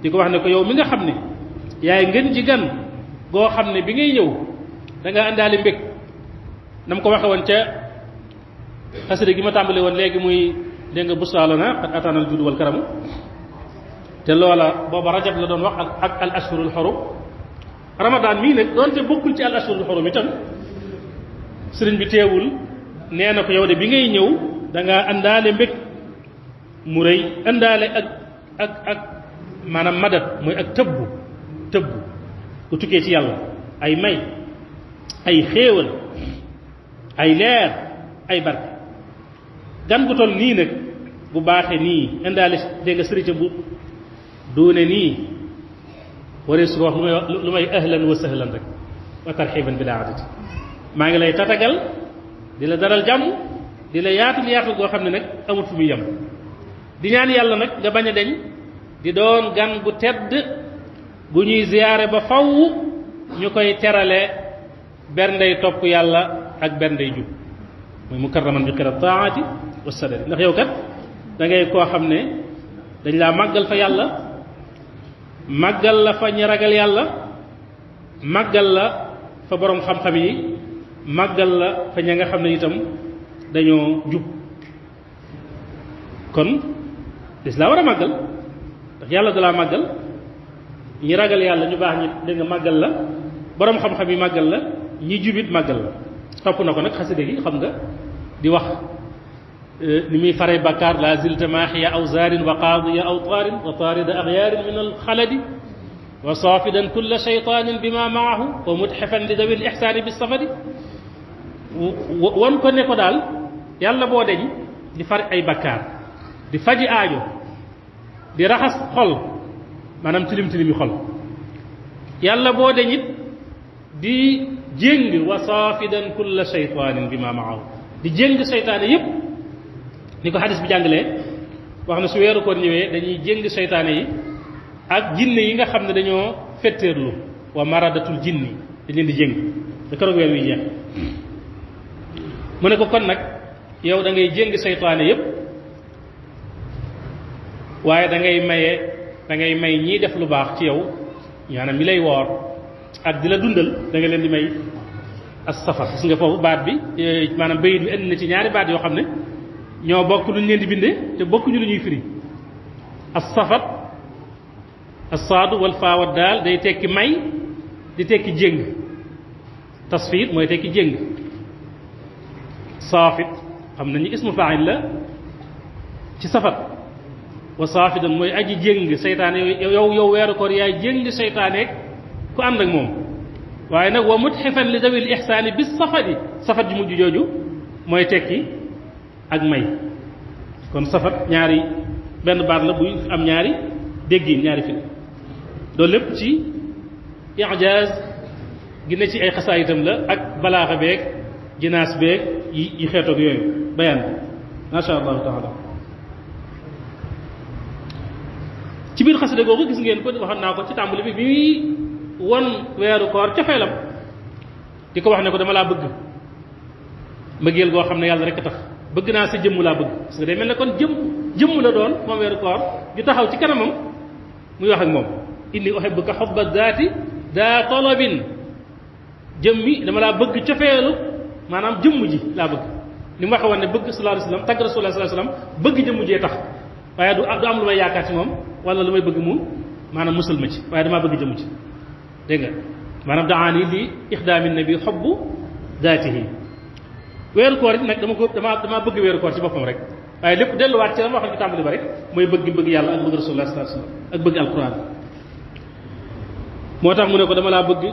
C: di ko wax ne ko yow mi nga xam ne yaay ngeen ji gan goo xam ne bi ngay ñëw da nga àndaale mbég na mu ko waxe woon ca xasida gi ma tàmbale woon léegi muy dégg nga busaalana qad ataanal juud wal karamu te loola booba rajab la doon wax ak al ashhurul xurum ramadan mii nag doonte bokkul ci al ashhurul xurum itam sëriñ bi teewul nee na ko yow de bi ngay ñëw da nga àndaale mbég mu rëy àndaale ak maanaam madat mooy ak tëbbu ku tukkee ci yàlla ay may ay xéewal ay leer ay barke gan gu toll nii nag bu baaxee nii indaale dégg nga sëriñ bu doone nii waree su ko wax lu may ahlan wa sahlan rek wa tarxiban bila adati maa ngi lay tatagal di la daral jàmm di la yaatul goo xam ne nag amul fu muy yem di ñaan yàlla nag nga bañ a deñ di doon gan gu tedd gu ñuy ziyaare ba faw ñu koy terale berndey topp yàlla ak berndey jub muy mukarraman bi xira taati wa sadari ndax yow kat da ngay koo xam ne dañ laa màggal fa yàlla màggal la fa ñi ragal yàlla màggal la fa boroom xam-xam yi màggal la fa ña nga xam ne itam dañoo jub kon des laa war a màggal ndax yàlla da laa màggal ñi ragal yàlla ñu baax ñi dégg nga màggal la boroom xam-xam yi màggal la ñi jubit màggal la topp na ko nag xasida gi xam nga di wax ni muy fare bakkaar la zilta maaxiya aw zaarin wa qaadiya aw taarin wa taarida axyaarin min alxaladi wa saafidan kulla shaytaanin bima maahu wa mutxifan li dawi lixsaani bisafadi wan ko ne ko daal yàlla boo deñ di far ay bakkaar di faji aajo di raxas xol maanaam tilim tilimi xol yàlla boo deñ it di jéng wa saafidan kulla shaytaanin bima maahu di jéng seytaane yépp ni ko xadis bi jàngalee wax na su weeru koor ñëwee dañuy jéng seytaane yi ak jinne yi nga xam ne dañoo fetteerlu wa maradatul jinni dañ leen di jéng da keroog weer wi jeex mu ne ko kon nag yow da ngay jéng seytaane yépp waaye da ngay may ñiy def lu baax ci yow maanaam mi lay woor ak di la dundal da nga leen di may as safar gis nga foofu baat bi maanaam bayit bi indi na ci ñaari baat yoo xam ne ñoo bokk lu ñu leen di bindee te bokkuñu lu ñuy firi as safat as saadu wal faawa daal day tekki may di tekki jéng tasfiir mooy tekki jéng saafit xam nañu ismu faa'il la ci safat wa saafidan mooy aji jéng seytaane yow weeru koor yaay jéng seytaaneek ku ànd ak moom waaye nag wa mutxifan li dawil ixsaani bis safadi safat ju mujj jooju mooy tekki ak may kon safat ñaari benn baat la buy am ñaari déggin ñaari fi loolu lépp ci ijaaz gi ne ci ay xasaayitam la ak balaaxa beeg jinaas beeg yi xeetoog yooyu bayaan bi masha allahu taala ci biir xasida googu gis ngeen ko waxoon naa ko ci tàmbali bi bi won weeru koor cofeelam di ko wax ne ko dama laa bëgg mbëggeel goo xam ne yàlla rek a tax bëgg naa sa jëmm laa bëgg parce que day mel ne kon jëmm la doon moom weeru koor di taxaw ci kanamam muy wax ak moom inni uhibbuka hubba daati daa talabin jëmmi dama laa bëgg cofeelu maanaam jëmm ji laa bëgg ni mu waxe woon ne bëgg sallallahu alayhi wasallam tagg rasulullah sallallahu alayhi wasallam bëgg jëmm jee tax waaye du am lu may yaakaar ci moom wala lu may bëgg mu maanaam musal ma ci waaye damaa bëgg jëmm ci dégg nga maanaam daani li ixdaami nabi xobbu daatihi weeru koor it nag damaa bëgg weeru koor ci boppam rek waaye lépp delluwaat ci la ma waxoon ci tàmbali ba rek mooy bëgg yàlla ak bëgg rasulullah sallallahu alayhi wasallam ak bëgg alquran moo tax mu ne ko dama laa bëgg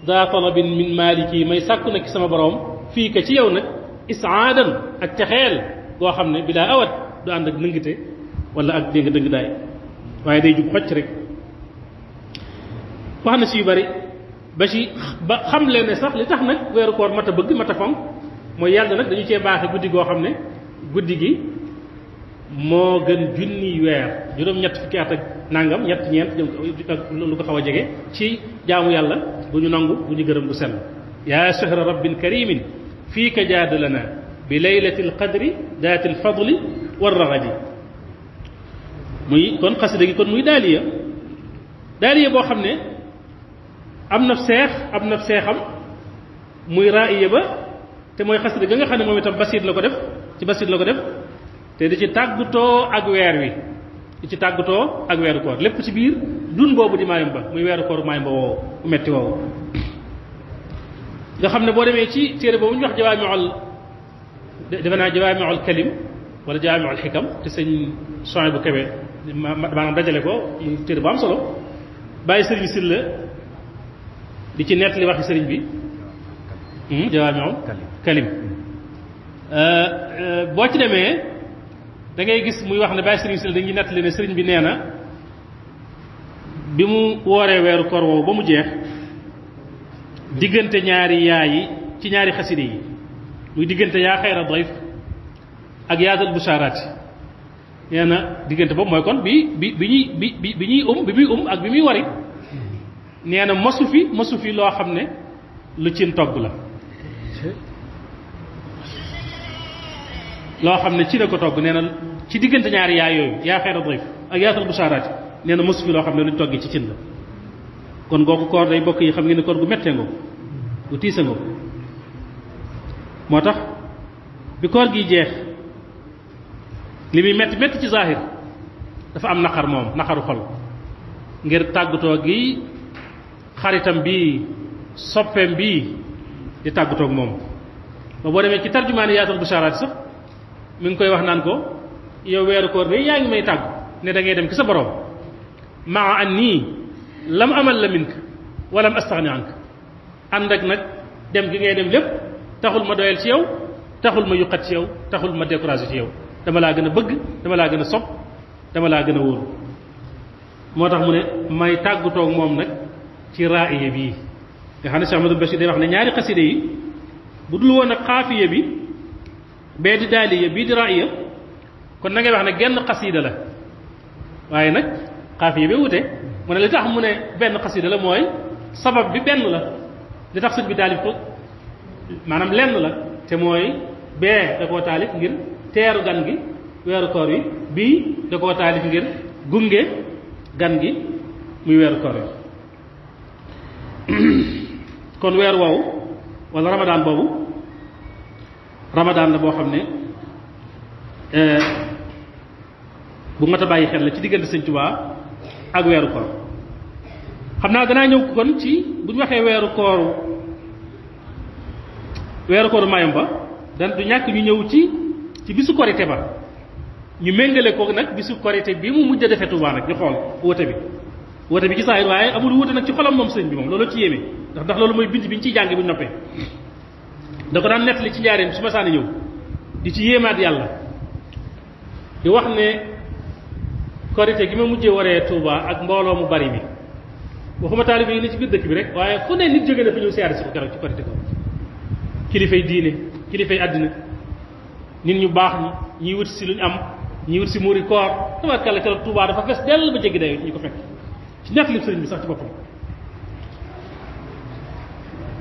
C: daa talabin min maliki may sàkku nag ci sama borom fii ka ci yow nag isaadan ak texeel goo xam ne bilaa awat du ànd ak nëngite wala ak dégg dëgg daay waaye day jub xocc rek wax na si yu bari ba xam leen ne sax li tax nag weeru koor mat a bëgg mat a fonk mooy yàlla nag dañu cee baaxe guddi goo xam ne guddi gi moo gën junniy weer juróom-ñett fukki at ak nangam ñeent lu ko xaw a jege ci jaamu yàlla bu ñu nangu bu ñu gërëm bu sell yaa shahra rabbin karimin fii ka jaadalana bi laylati alqadri daati alfadli warragadi muy kon xasida gi kon muy daaliya boo xam ne am na seexam muy raaya ba te mooy xasida ga nga xam ne moom itam basiit la ko def te di ci tàggatoo ak weer wi ak weeru koor lépp ci biir dun boobu di Mayumba muy weeru koor Mayumba woowu mu metti woowu nga xam ne boo demee ci téere boobu ñu wax jawaami'ul kalim wala jawaami'ul xikam te sëñ Sohaybu bu Kebe maanaam dajale ko téere bu am solo bàyyi sëriñ Silla di ci nettali waxi sëriñ bi jawaami'ul kalim boo ci demee da ngay gis muy wax ne bàyyi sëriñ Silla dañuy nettali ne sëriñ bi nee na bi mu wooree weeru koor woowu ba mu jeex diggante ñaari yaa yi ci ñaari xaside yi muy diggante yaa xayra dayf ak yaadal bushaaraati nee na diggante boobu mooy kon bi muy ak bi muy wari nee na mosu fi loo xam ne lu cin togg la loo xam ne ci la ko togg nee na ci diggante ñaari yaa yooyu yaa xayra dayf ak yaadal bushaaraati nee na mosu fi loo xam ne luñ toggee ci cin la kon googu koor day bokk yi xam ngeen ne koor gu mettee ngoo gu tiisa ngoo moo tax bi koor gi jeex li muy metti ci zahir dafa am naqaru xol ngir tàggatoo gi xaritam bii soppeem bii di tàggatoo ak moom ba boo demee ci tarjumaani yaatal bushaaraat sax mi ngi koy wax naan ko yow weeru koor day yaa ngi may tàggu ne da ngay dem ki sa borom maa an nii lam amal la mink walam astaxni ank ànd ak nag dem gi ngay dem lépp taxul ma doyal ci yow taxul ma yuqat ci yow taxul ma découragé ci yow dama laa gën a bëgg dama laa gën a sopp dama laa gën a wóolu moo tax mu ne may tàggutoog moom nag ci raaya bii nga xam ne Cheikh Ahmadou Bachir day wax ne ñaari xaside yi bu dul woon ak xaafiya bi bee di daaliya bii di raaya kon na ngay wax ne genn xasida la waaye nag xaafiya bi wute mu ne li tax mu ne benn xasida la mooy sabab bi benn la li tax sëñ bi taalif ko maanaam lenn la te mooy bee da koo taalif ngir teeru gan gi weeru koor wi bii da koo taalif ngir gunge gan gi muy weeru koor wi kon weer woowu wala ramadaan boobu ramadaan la boo xam ne bu mat a bàyyi xel la ci diggante sëñ Tuubaa ak weeru koor xam naa danaa ñëw kon ci bu ñu waxee weeru kooru Mayumba dan du ñàkk ñu ñëw ci bisu korité ba ñu méngale ko nag bisu korité bi mu mujj a defee Tuubaa nag ñu xool woote bi ci saahir waaye amul woote nag ci xolam moom sëñ bi moom loolu ci yéeme ndax loolu mooy bind bi ñu ciy jàng bu ñu noppee da ko daan nettali ci njaareem su ma saani ñëw di ci yéemaat yàlla di wax ne korité gi ma mujjee waree Tuubaa ak mbooloo mu bari mi waxuma taalibe yi ne ci biir dëkk bi rek waaye fu ne nit jóge na fi ñëw siyaare si ko keroog ci korité ko kilifay diine kilifay àddina nit ñu baax ñi ñiy wut si luñ am ñiy wut si muuri koor tabarkàlla keroog Tuubaa dafa fees dell ba jéggi dayo ñu ko fekk ci nekk li sëriñ bi sax ci boppam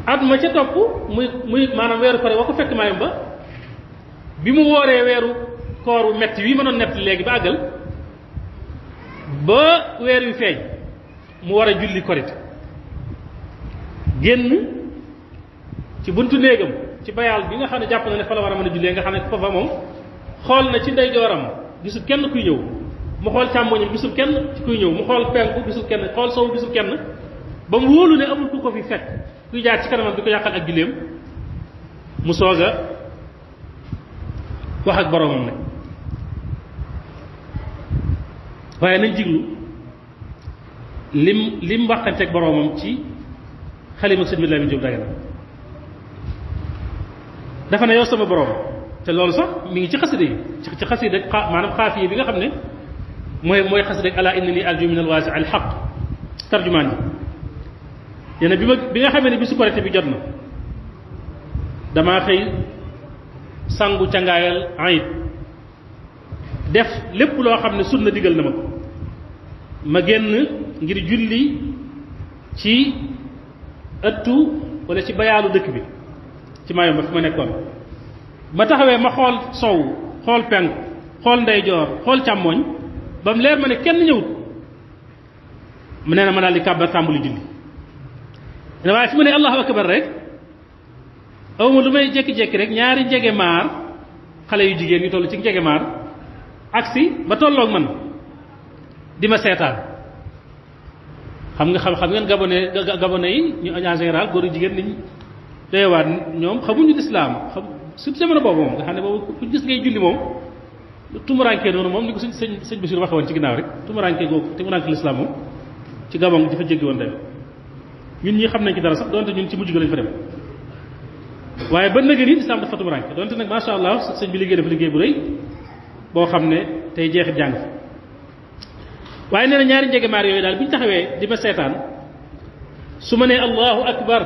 C: at ma ca topp muy maanaam weeru koor wa ko fekk Mayumba bi mu wooree weeru kooru metti wi ma doon nett léegi ba àggal ba weer wi feeñ mu war a julli korite génn ci buntu néegam ci bayaal bi nga xam ne jàpp na ne fa la war a mën a jullee nga xam ne foofa moom xool na ci ndeyjooram gisul kenn kuy ñëw mu xool càmmoñam gisul kenn kuy ñëw mu xool penku gisul kenn xool sowu gisul kenn ba mu wóolu ne amul ku ko fi fekk kuy jaar ci kanamam di ko yàqal ak julleem mu soog a wax ak boroomam nag waaye nañ jiglu lim waxanteeg boroomam ci xalima sëñ bi Lamin Jóob Dagana dafa ne yow sama boroom te loolu sax mi ngi ci xasida yi ci xasida maanaam xaafiye bi nga xam ne mooy xasida ala innani arju min alwaasi al xaq tarjumaan yi nee na bi nga xamee ne bisu korite bi jot na damaa xëy sangu cangaayal ayit def lépp loo xam ne sunna digal na ma ko ma génn ngir julli ci ëttu wala ci bayaalu dëkk bi ci Mayumba fi ma nekkoon ma taxawee ma xool sow xool penk xool ndeyjoor xool càmmooñ ba mu leer ma ne kenn ñëwut mu nee na ma daal di kàbbar tàmbali julli ne waaye fi mu ne allahu akbar rek awma lu may jékki-jékki rek ñaari njege maar xale yu jigéen ñu toll ci njege maar agsi ba tolloog man di ma seetaan xam ngeen gabonais yi ñu en général góor yu jigéen niñ doyewaat ñoom xamuñu lislaam surtout jamono boobu moom nga xam ne boobu ku gis ngay julli moom tumuraanke noonu moom ni ko sëñ Basiir waxe woon ci ginnaaw rek tumuraanke lislaam moom ci gabon dafa jéggi woon day ñun ñi xam nañ ci dara sax donte ñun ci mujj ga lañ fa dem waaye ba nëgë ni lislaam dafa tumuraanke donte nag masha Allah sëñ bi liggéey dafa liggéey bu rëy boo xam ne tey jeexit jàng fa waaye nee na ñaari njegemaar yooyu daal bi ñu taxawee di ma seetaan su ma nee allahu akbar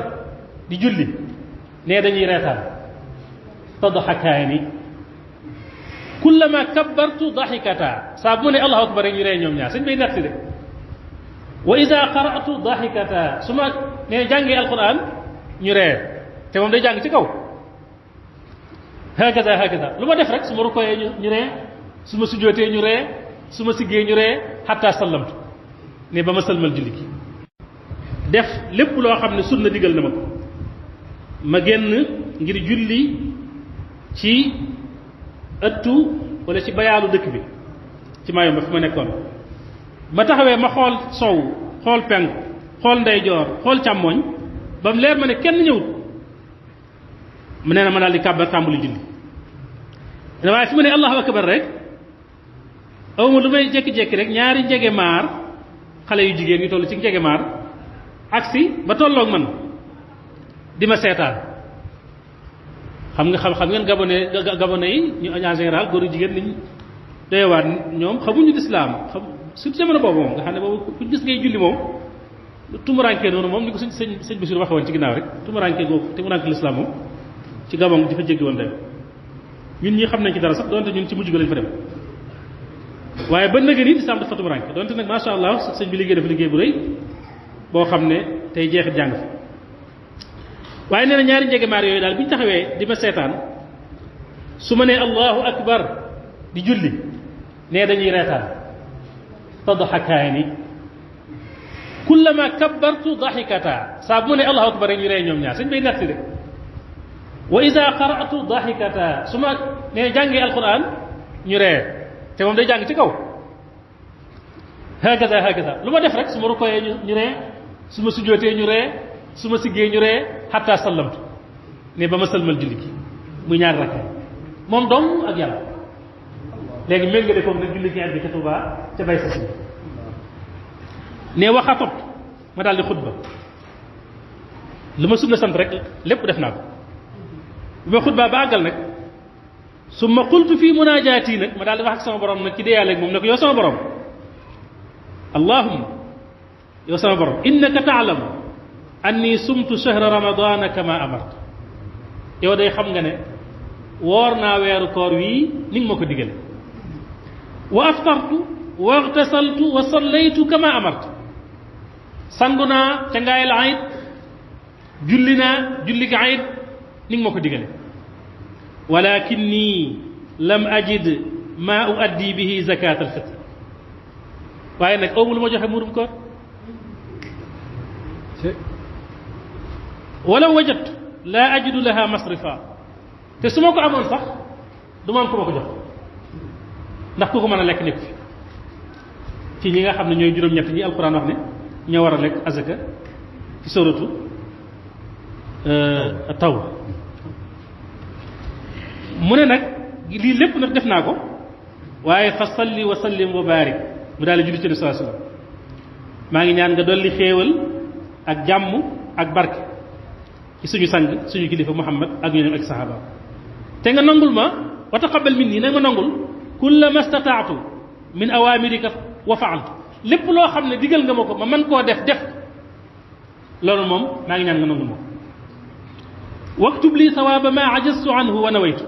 C: di julli nee dañuy reetaan tadxakaani kullama kabbartu daxikata saa bu ma nee allahu akbar rek ñu ree ñoom ñaar sëñ bay netti de wa ida qara'tu daxikata su ma nee jàngee alquran ñu ree te moom day jàng ci kaw hakada lu ma def rek su ma rukkooyee ñu ree su ma sujjootee ñu ree su ma siggee ñu ree xatta sallamtu ne ba ma sëlmal julli gi def lépp loo xam ne sunna digal na ma ko ma génn ngir julli ci ëttu wala ci bayaalu dëkk bi ci Mayumba fi ma nekkoon ma taxawee ma xool sow xool penk xool ndeyjoor xool càmmooñ ba mu leer ma ne kenn ñëwut mu nee na ma daal di kàbbar tàmbali julli ne waaye fi mu ne allahu akbar rek awma lu may jékki-jékki rek ñaari njege maar xale yu jigéen ñu toll ci njege maar agsi ba tolloog man di ma seetaan xam ngeen gabonais yi ñu en général góor yu jigéen niñ doyewaat ñoom xamuñu lislaam surtout jamono boobu moom nga xam ne boobu ku gis ngay julli moom tumuraanke noonu moom ni ko sëñ Basiir waxe woon ci ginnaaw rek tumuraanke lislaam moom ci gabon dafa jéggi woon day ñun ñi xam nañ ci dara sax donte ñun ci mujj ga lañ fa dem waaye ba nëgë ni lislaam dafa tumuraanke donte nag masha Allah sëñ bi liggéey dafa liggéey bu rëy boo xam ne tey jeexit jàng fa waaye nee na ñaari njegemaar yooyu daal bi ñu taxawee di ma seetaan su ma nee allahu akbar di julli nee dañuy reetaan tadxakaani kullama kabbartu daxikata saa bu ma nee allahu akbar rek ñu ree ñoom ñaar sëñ bay netti de wa ida qara'tu daxikata su ma nee jàngee alquran ñu ree te moom day jàng ci kaw hakada lu ma def rek su ma rukkooyee ñu ree su ma sujjootee ñu ree su ma siggee ñu ree xatta sallamtu ne ba ma sëlmal julli gi muy ñaari rakka moom dong ak yàlla léegi mel nga defoog nag julli gi bi ca Tuubaa ca bay sa si ne waxatot ma daal di xutba lu ma sunna sant rek lépp def naa ko bi ma xutba ba àggal nag su ma qultu fii munaajaati nag ma daal di wax ak sama borom nag ci déyaaleeg moom ne ko yow sama borom allahumma yow sama borom innaka taalamu anni sumtu shahra ramadana kama amarta yow day xam nga ne woor naa weeru koor wii ni nga ma ko digale wa aftartu wa igtasaltu wa sallaytu kama amarta sangu naa ca ngaayal ayit julli naa julli ga ayit ni nga ma ko digale walakinni lam ajid ma uaddi bihi zakat alfitr waaye nag awmu lu ma joxe muurum koor wala wajadtu laa ajidu laha masrifa te su ma ko amoon sax du ma am ko ma ko jox ndax ku ko mën a lekk nekku fi ci ñi nga xam ne ñooy juróom-ñett ñi alquran wax ne ñoo war a lekk azaka ci suratu taw mu ne nag lii lépp nag def naa ko waaye fa salli wa sallim wa barik mu daal di julli ci Nabi sallallahu alayhi wasallam maa ngi ñaan nga dolli xéewal ak jàmm ak barke ci suñu sang suñu kilifa Muhammad ak ñooñu ak saxaaba te nga nangul ma wa taqabbal minni nag ma nangul kulla ma stataatu min awamirika wa faaltu lépp loo xam ne digal nga ma ko ma mën koo def loolu moom maa ngi ñaan nga nangul ma waktub lii sawaaba ma ajaztu anhu wa nawaytu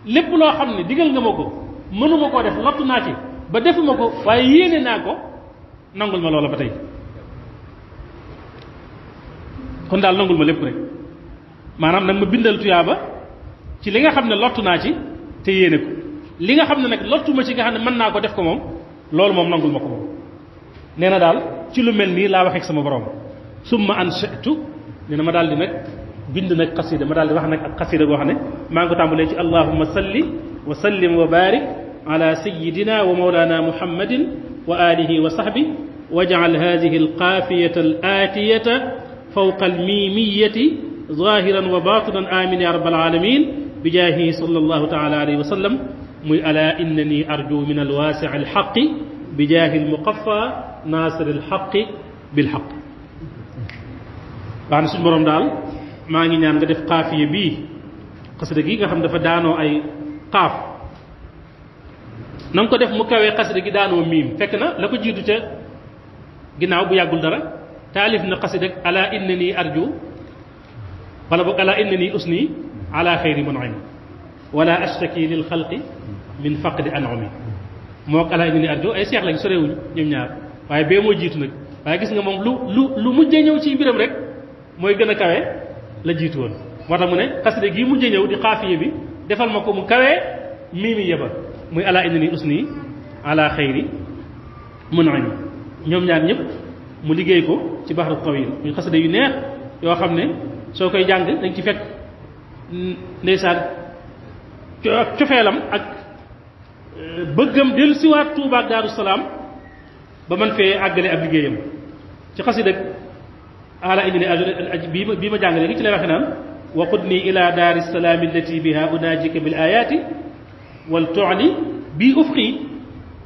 C: lépp loo xam ne digal nga ma ko mënuma koo def lottu naa ci ba defuma ko waaye yéene naa ko nangul ma loola ba tey kon daal nangul ma lépp rek maanaam nag ma bindal tuyaaba ci li nga xam ne lottu naa ci te yéene ko li nga xam ne nag lottu ma ci nga xam ne mën naa ko def ko moom loolu moom nangul ma ko moom nee na daal ci lu mel nii laa waxee ak sama borom summa anshatu nee na ma daal di nag bind nag xasida ma daal di wax nag ak xasida goo xam ne maa ngi ko tàmbalee ci allahumma salli wa sallim wa barik ala sayidina wa mawlana muhammadin wa alihi wa sahbi waj'al hadhihi alqafiyata alatiyata fawqa almimiyati zahiran wa batinan amin ya rabbal alamin bijaahi sallallahu taala alayhi wa sallam muy ala innani arju min alwasi' alhaqi bijaahi almuqaffa nasir alhaqi bilhaq wax ne suñu borom daal maa ngi ñaan nga def xaafiya bii xasida gi nga xam dafa daanoo ay xaaf na nga ko def mu kawee xasida gi daanoo miim fekk na la ko jiitu ca ginnaaw bu yàggul dara taalif na xasida ala innani arju wala boog ala innani usni ala xayri mun'im wala ashtaki lil xalqi min faqdi an'ami moo ala innani arju ay seex lañ sorewuñ ñoom ñaar waaye bee moo jiitu nag waaye gis nga moom lu mujjee ñëw ci mbiram rek mooy gën a kawe la jiitu woon moo tax mu ne xasida gii mujjee ñëw di xaafiya bi defal ma ko mu kawee miimi yeba muy ala innani usni ala xayri mun'im ñoom ñaar ñëpp mu liggéey ko ci baxru tawil muy xasida yu neex yoo xam ne soo koy jàng dañ ci fekk ndeysaan cofeelam ak bëggam dellu siwaat Tuubaa ak Daaru Salaam ba man fee àggale ab liggéeyam ci xasida ala innani bii ma jàng léegi ci lay waxe naan wa qudni ila daari salaami allati biha unaajika bil ayaati wal tu'li bii ufqi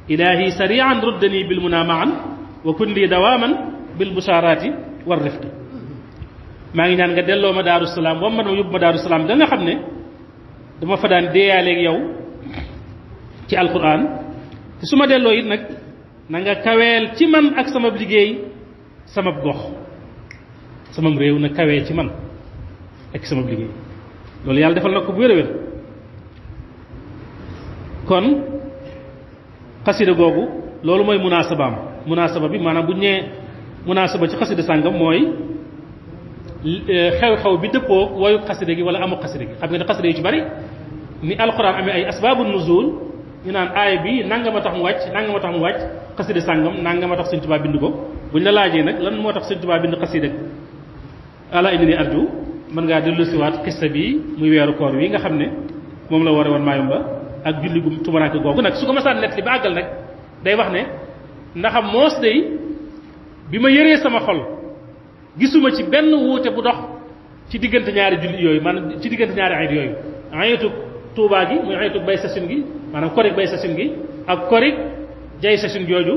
C: ilahi sari'an ruddani bil muna ma'an wa kun li dawaman bil busharati war rifqi maa ngi ñaan nga delloo ma Daaru Salaam wam man ma yóbbu ma Daaru Salaam da nga xam ne dama fa daan deeyaaleeg yow ci alquran te su ma delloo it nag na nga kaweel ci man ak sama liggéey sama gox sama réew na kawee ci man ak sama liggéey loolu yàlla defal na ko bu wér a wér kon xasida googu loolu mooy munaasaba bi maanaam bu ñu nee munaasaba ci xasida sàngam mooy xew-xew bi dëppoo woyu xasida gi wala amu xasida gi xam nga ne xasida yu ci bari ni alquran amee ay asbaabu nuzul ñu naan aaya bi nanga ma tax mu wàcc nanga ma tax mu wàcc xasida sàngam nanga ma tax Sëñ Tuubaa bind ko buñ la laajee nag lan moo tax Sëñ Tuubaa bind xasida ala innani arju mën ngaa dellusiwaat xista bi muy weeru koor wi nga xam ne moom la ware woon Mayumba ak julli gu tumuraanke googu nag su ko masaan nett li ba àggal nag day wax ne ndaxam moos day bi ma yëree sama xol gisuma ci benn wuute bu dox ci diggante ñaari julli yooyu maanaam ci diggante ñaari ayit yooyu ayitu Tuubaa gi muy ayitu bay sasin gi maanaam korik bay sasin gi ak korik jay sasin jooju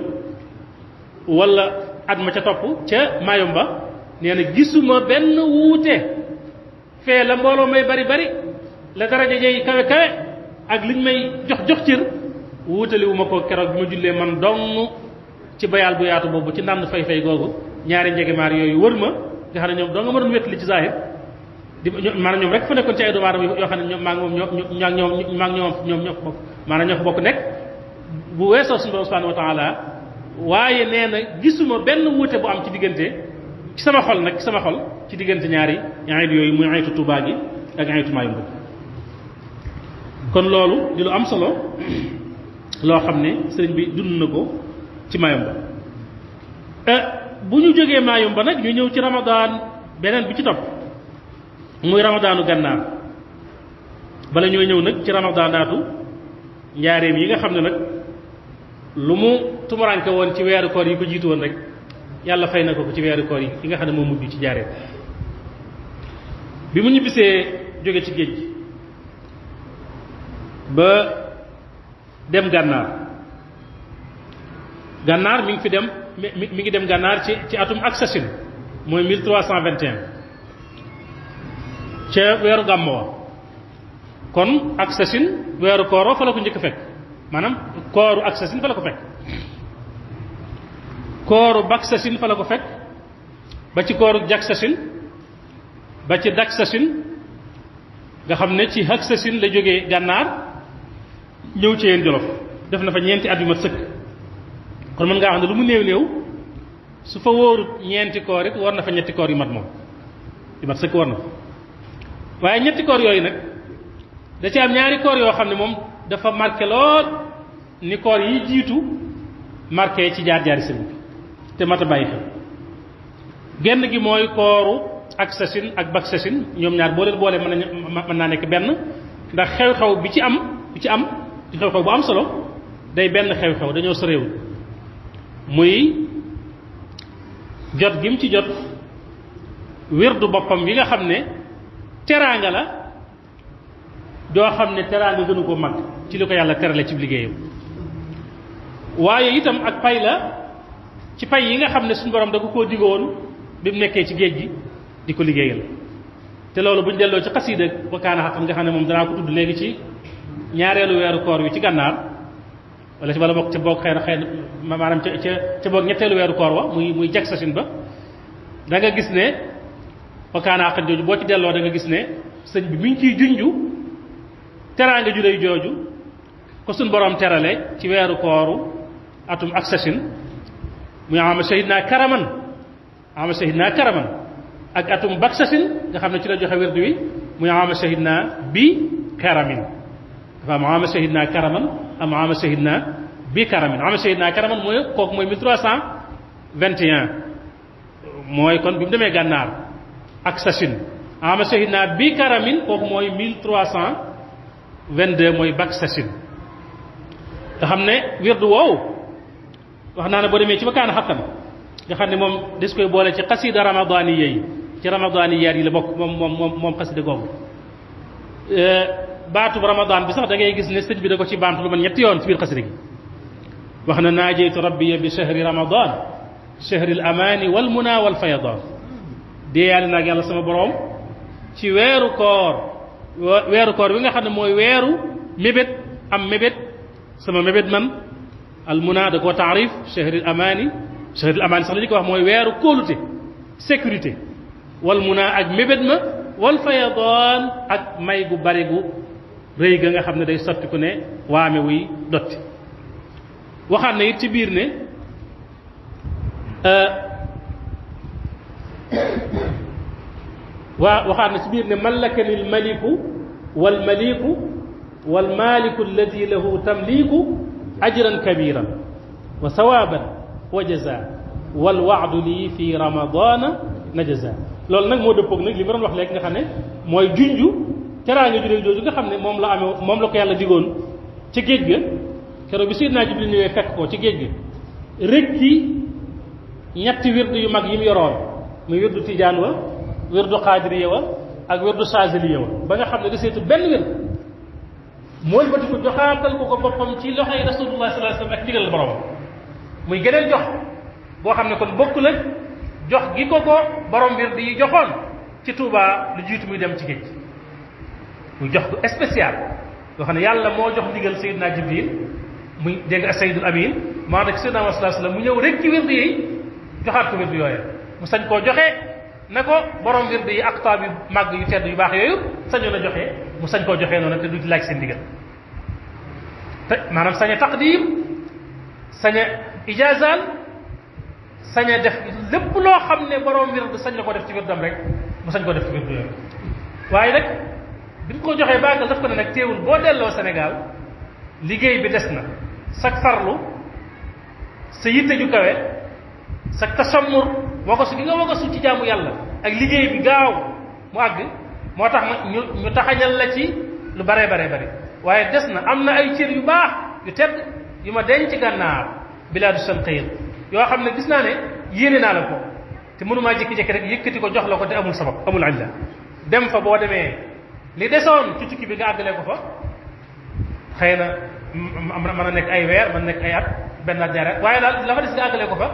C: wala at ma ca topp ca Mayumba nee na gisuma benn wuute fee la mbooloo may bari bari la daraja jay kawe kawe ak liñ may jox cër wuutali wu ma ko keroog bi ma jullee man dong ci bayaal bu yaatu boobu ci ndànd fay googu ñaari njegemaar yooyu wër ma nga xam ne ñoom doo nga ma doon wéttali ci zahir di maanaam ñoom rek fa nekkoon ci ay doomu aadama yoo xam ne ñoom maa ngi moom ñoo bokk maanaam ñoo ko bokk nekk bu weesoo suñu borom subhanahu wa taala waaye nee na gisuma benn wuute bu am ci diggante ci sama xol nag ci sama xol ci diggante ñaari ayit yooyu muy ayitu Tuubaa gi ak ayitu Mayumba kon loolu di lu am solo loo xam ne sëriñ bi dund na ko ci Mayumba bu ñu jógee Mayumba nag ñu ñëw ci Ramadan beneen bi ci topp muy Ramadaanu Gànnaar bala ñoo ñëw nag ci Ramadaanaatu njaareem yi nga xam ne nag lu mu tumuranke woon ci weeru koor yi ko jiitu woon rek yàlla fay na ko ci weeru koor yi nga xam ne moo mujj ci njaareem bi mu ñibbisee jóge ci géej gi ba dem gànnaar mi ngi fi dem mi ngi dem gànnaar ci atum Aksasine mooy 1321 ca weeru gàmmo wa kon Aksasine weeru kooroo fa la ko njëkk fekk maanaam kooru Aksasine fa la ko fekk kooru Baksasine fa la ko fekk ba ci kooru Jaksasine ba ci Daksasine nga xam ne ci Aksasine la jógee gànnaar ñëw ci yéen Jolof def na fa ñeenti at yu mat sëkk kon mën ngaa xam ne lu mu néew su fa wóorut ñeenti koor it war na fa ñetti koor yu mat moom yu mat sëkk war na fa waaye ñetti koor yooyu nag da ci am ñaari koor yoo xam ne moom dafa marqué lool ni koor yi jiitu marqué ci jaar-jaari sëriñ bi te mat a bàyyi xel genn gi mooy kooru ak sasin ak bak sasin ñoom ñaar boo leen boole mën naa nekk benn ndax xew-xew bi ci am di xew-xew bu am solo day benn xew-xew dañoo soreewul muy jot gi mu ci jot wirdu boppam yi nga xam ne teraanga la joo xam ne teraanga gënu ko mag ci li ko yàlla terale ci liggéeyam waaye itam ak pay la ci pay yi nga xam ne suñu borom da ko koo digoon bi mu nekkee ci géej gi di ko liggéeyal te loolu buñ delloo ci xasiida wa kaana haqqan nga xam ne moom danaa ko tudd léegi ci ñaareelu weeru koor wi ci gànnaar wala ci wala bokk ca boog xëy na maanaam ca boog ñetteelu weeru koor wa muy jag sasin ba da nga gis ne wa kaana haqqan jooju boo ci delloo da nga gis ne sëñ bi mi ngi ciy junju teraanga ju rëy jooju ko suñ borom terale ci weeru kooru atum ak sasin muy ama shahidna karaman ak atum bak sasin nga xam ne ci la joxe wérdu wi muy ama shahidna bi karamin dafa am ama shahidna karaman am ama shahidna bi karamin ama shahidna karaman mooy kooku mooy 1321 mooy kon bi mu demee gànnaar ak sasin ama shahidna bi karamin kooku mooy 1322 mooy bak sasin nga xam ne wirdu woowu wax naa ne boo demee ci ba kaana xaqan nga xam ne moom des koy boole ci xasida ramadaniya yi ci ramadaniyaat yi la bokk moom xasida googu baatub ramadan bi sax da ngay gis ne sëñ bi da ko ci baamtu lu man ñetti yoon ci biir xasida gi wax na naajeytu rabbiya bi shahri ramadan shahri al amani wal muna wal fayadan déeyaale naag yàlla sama borom ci weeru koor wi nga xam ne mooy weeru mébét am mébét sama mébét man al muna da koo taarif shahril amani sax la ñu ko wax mooy weeru kóolute sécurité wal muna ak mébét ma wal fayadaan ak may gu bari gu rëy ga nga xam ne day sotti ku ne waame wuy dotti waxaat na it ci biir ne waxaat na ci biir ne mallakani al maliku wal maliku wal maliku alladi lahu tamliku ajran kabiran wa sawaban wa jaza wal waadu lii fi ramadana na jaza loolu nag moo dëppoog nag li ma doon wax léegi nga xam ne mooy junju teraanga ju réy jooju nga xam ne moom la ko yàlla digoon ci géej ga keroog bi Seydina Jibril ñëwee fekk ko ci géej ga rek ci ñetti wirdu yu mag yi mu yoroon muy wirdu tijaan wa wirdu xaadiriya wa ak wirdu saaziliya wa ba nga xam ne deseetu benn wird mooy bati ko joxaatal ko boppam ci loxoy rasulullah sallallahu alayhi wasallam ak digal borom muy geneen jox boo xam ne kon bokkul ak jox gi ko borom wird yi joxoon ci Touba lu jiitu muy dem ci géej muy jox gu spécial yoo xam ne yàlla moo jox ndigal Seydina Jibril muy dégg nga Seydul Amin maa nag Seydina Muhammad sallallahu alayhi wasallam mu ñëw rek ci wird yi joxaat ko wird yooyu mu sañ koo joxe ne ko borom wird yi ak taab yu màgg yu tedd yu baax yooyu sañoon a joxe mu sañ koo joxee noonu te du ci laaj seen ndigal te maanaam sañ a taqdim sañ a ijaazal sañ a def lépp loo xam ne borom wird sañ na ko def ci wirdam rek mu sañ koo def ci wird yooyu waaye nag bi mu ko joxee baagal daf ko ne nag teewul boo delloo Sénégal liggéey bi des na sag farlu sa yitte ju kawe sa tasammur wagasu gi nga wagasu ci jaamu yàlla ak liggéey bi gaaw mu àgg moo tax ñu taxañal la ci lu bare waaye des na am na ay cër yu baax yu tedd yu ma denc gànnaar bilaadu sanqiyr yoo xam ne gis naa ne yéene naa la ko te mënumaa jékki-jékki rek yëkkati ko jox la ko te amul sabab amul illa dem fa boo demee li desoon ci tukki bi nga àggalee ko fa xëy na mën a nekk ay weer mën a nekk ay at benn at ñaari at waaye daal la fa des nga àggalee ko fa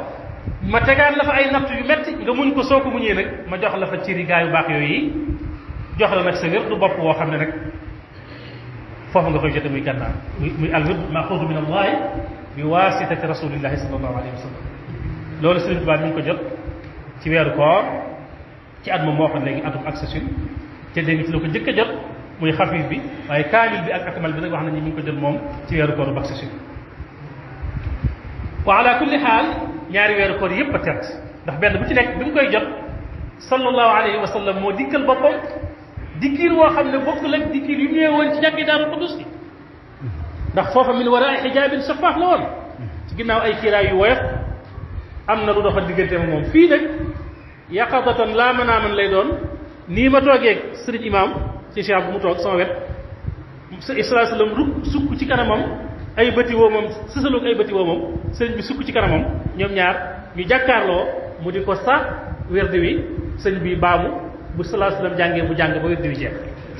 C: ma tegaat la fa ay natt yu metti nga muñ ko soo ko muñee nag ma jox la fa cëri gaa yu baax yooyu jox la nag sa wér du bopp woo xam ne nag foofu nga koy jote muy gànnaar muy al wird maxuudu min allahi bi waasitati rasulillahi sallallahu alayhi wa sallam loolu Sëriñ Tuubaa mi ngi ko jot ci weeru koor ci at moom moo xam léegi atum accession te dégg ci la ko njëkk a jot muy xafiif bi waaye kaamil bi ak akmal bi nag wax nañu mi ngi ko jot moom ci weeru koor bu accession wa ala kulli xaal ñaari weeru koor yépp a tert ndax benn bu ci nekk bi mu koy jot sallallahu alayhi wa sallam moo dikkal boppam dikkiir woo xam ne bokkul ak dikkiir yu ñëwee woon ci jàkki Daaru Qudus bi ndax foofa min wara ay xijaabin safaaf la woon ginnaaw ay kiiraay yu woyof am na lu doxal diggante moom fii nag yaqadatan laa manaaman lay doon nii ma toogee sëriñ imaam ci Cheikh bu mu toog sama wet sallallahu alayhi wasallam rukk sukk ci kanamam ay bëti woomam sësaloog ay bëti woomam sëriñ bi sukk ci kanamam ñoom ñaar ñu jàkkaarloo mu di ko sax werdi wi sëñ bi baamu bu sallallahu alayhi wasallam jàngee mu jàng ba werdi wi jeex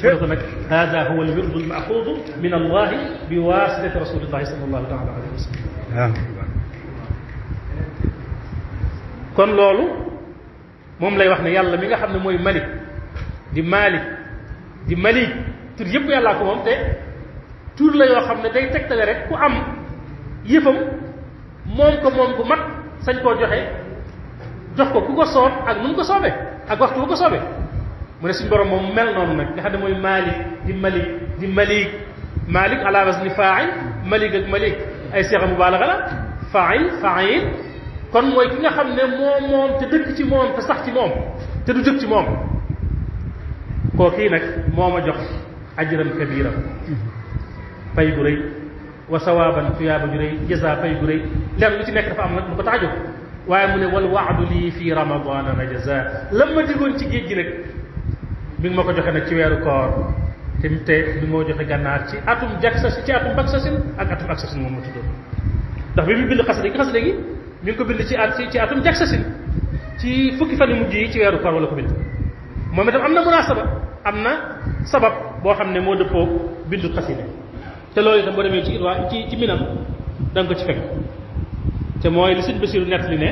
C: mu ne ko nag hada huwa al wirdu al maxuudu min allahi bi waasitati rasulillahi sallallahu taala alayhi wa sallam kon loolu moom lay wax ne yàlla mi nga xam ne mooy malik di malik di malik tur yëpp yàllaa ko moom te tur la yoo xam ne day tegtale rek ku am yëfam moom ko moom bu mat sañ koo jox ko ku ko soob ak nu mu ko soobee ak waxtu bu ko soobee mu ne suñu borom moom mel noonu nag nga xam ne mooy malik di malik di malik malik ala wazni fa'il malik ak malik ay seexa mubaalaga la fa'il kon mooy ki nga xam ne moom te dëkk ci moom te sax ci moom te du dëkk ci moom kooku nag moo ma jox ajran kabira pay gu rëy wa sawaaban tuyaaba ju rëy jaza pay gu rëy lenn lu ci nekk dafa am nag lu ko tax a jóg waaye mu ne wal waadu lii fii ramadana na jaza lam ma digoon ci géej gi nag mi ngi ma ko joxe nag ci weeru koor te mi moo joxe gànnaar ci atum jaksasi ci atum baksasin ak atum aksasin moom ma tuddoon ndax bi mu bind xasida gi mi ngi ko bind ci atum jaksasin ci fukki fan yu mujj yi ci weeru koor wala ko bind moom itam am na munaasaba am na sabab boo xam ne moo dëppoo bindu xasida te loolu itam boo demee ci minam da nga ko ci fekk te mooy li sëñ Basiru nett li ne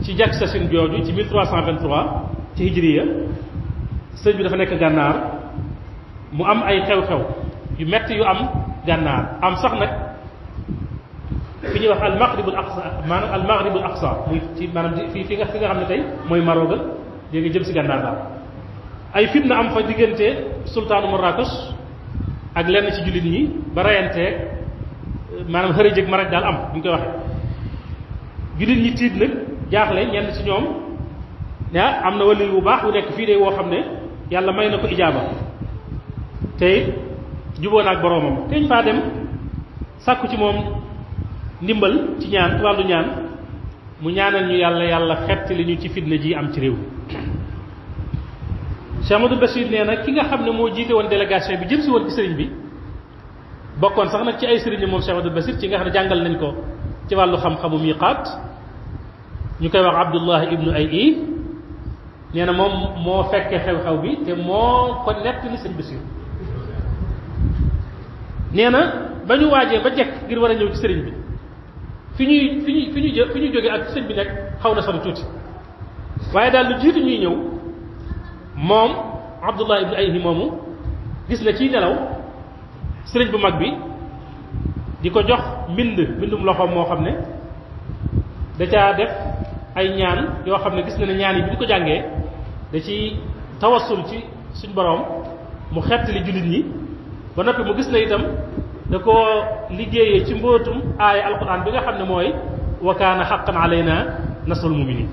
C: ci jaksasin jooju ci 1323 ci hijriya sëñ bi dafa nekk gànnaar mu am ay xew-xew yu metti yu am gànnaar am sax nag fi ñuy wax al maghribul aqsa maanaam al maghribul aqsa muy ci maanaam fi nga xam ne tey mooy Maroga dégg nga jëm si gànnaar daal ay fitna am fa diggante sultaanu Marrakech ak lenn ci jullit ñi ba reyantee maanaam xëri jëg maraj daal am bu ñu koy waxee jullit ñi tiit nag jaaxle ñenn ci ñoom am na wali bu baax bu nekk fii de woo xam ne yàlla may na ko ijaaba te juboo na ak boroomam te ñu faa dem sàkku ci moom ndimbal ci ñaan ci wàllu ñaan mu ñaanal ñu yàlla xett li ñu ci fitna ji am ci réew Cheikh Amadou Bachir nee na ki nga xam ne moo jiite woon délégation bi jëm si woon ci sëriñ bi bokkoon sax nag ci ay sëriñ moom Cheikh Amadou Bachir ci nga xam ne jàngal nañ ko ci wàllu xam-xamu miqaat ñu koy wax Abdullah ibnu Ay nee na moom moo fekkee xew-xew bi te moo ko nett li sëñ Bachir nee na ba ñu waajee ba jekk ngir war a ñëw ci sëriñ bi fi ñu jóge ak sëñ bi nekk xaw na sori tuuti waaye daal lu jiitu ñuy ñëw moom Abdullah ibnu Ayhi moomu gis na ciy nelaw sëriñ bu mag bi di ko jox mbindum loxoom moo xam ne da caa def ay ñaan yoo xam ne gis na ne ñaan yi bi di ko jàngee da ci tawassul ci suñ boroom mu xettali jullit ñi ba noppi mu gis na itam da ko liggéeyee ci mbootum aaya alquran bi nga xam ne mooy wa kaana haqqan alayna nasrul muminin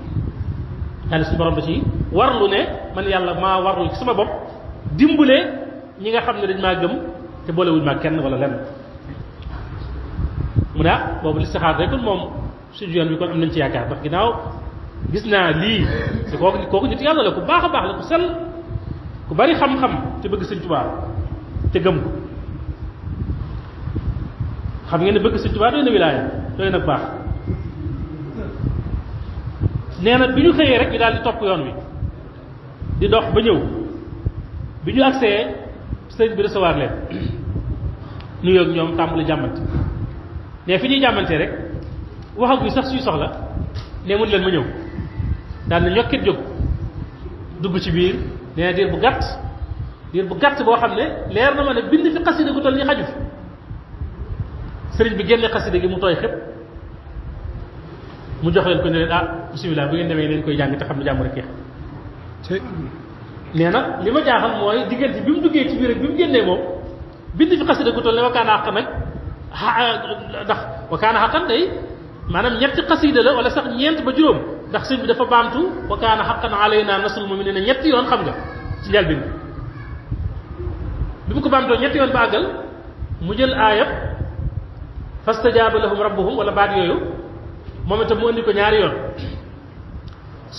C: yàlla suñu borom da ci warlu ne man yàlla maa warlu ci sama bopp dimbule ñi nga xam ne dañ maa gëm te boolewuñ maa kenn wala lenn mu ne boobu listixaar rek kon moom suñu yoon bi kon am nañ ci yaakaar ndax ginnaaw gis naa lii te kooku nit yàlla la ku baax a baax la ku sell ku bari xam-xam te bëgg Sëñ Tuubaa te gëm ko xam ngeen ne bëgg Sëñ Tuubaa doy na wilaaya doy na baax nee na bi ñu xëyee rek ñu daal di topp yoon wi di dox ba ñëw bi ñu agsee sëñ bi recevoir leen nuyoo ak ñoom tàmbali jàmmante mais fi ñuy jàmmante rek waxaguñ sax suy soxla ne mun leen ma ñëw daal na ñokkit jóg dugg ci biir nee na diir bu gàtt boo xam ne leer na ma ne bind fi xasida gu toll ni xaju fi sëriñ bi génne xasida gi mu tooy xëpp mu jox leen ko ne leen bismillah bu ngeen demee leen koy jàng te xam ne jàmm rek yeex nee na li ma jaaxal mooy diggante bi mu duggee ci biir ak bi mu génnee moom bind fi xasida gu toll ne wakaana xaqan nag ndax wakaana xaqan day maanaam ñetti xasida la wala sax ñeent ba juróom ndax sëñ bi dafa baamtu wa kaana haqqan alayna nasrul mu'minin ñetti yoon xam nga ci njëlbéen bi mu ko baamtoo ñetti yoon ba àggal mu jël aayab fastajaaba lahum rabbuhum wala baat yooyu moom itam mu indi ko ñaari yoon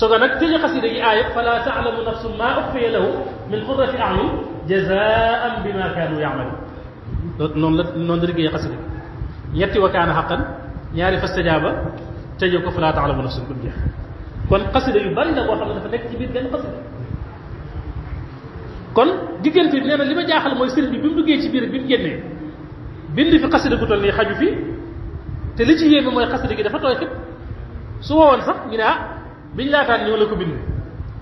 C: soga nag tëje xasida gi aaya fala taalamu nafsun maa uxfiya lahum min qurrati a'yun jazaan bima kaanu ya'malun noonu la liggéey xasida gi ñetti wa kaana xaqan ñaari fastajaaba tëje ko fala taalamu nafsun ba mu jeex kon xasida yu bari la boo xam ne dafa nekk ci biir benn xasida kon diggante bi nee na li ma jaaxal mooy sëriñ bi mu duggee ci biir bi mu génnee bind fi xasida gu toll nii xaju fi te li ci yéeme mooy xasida gi dafa tooy xëpp su woowoon sax ñu ne biñ laataan ñëw la ko bind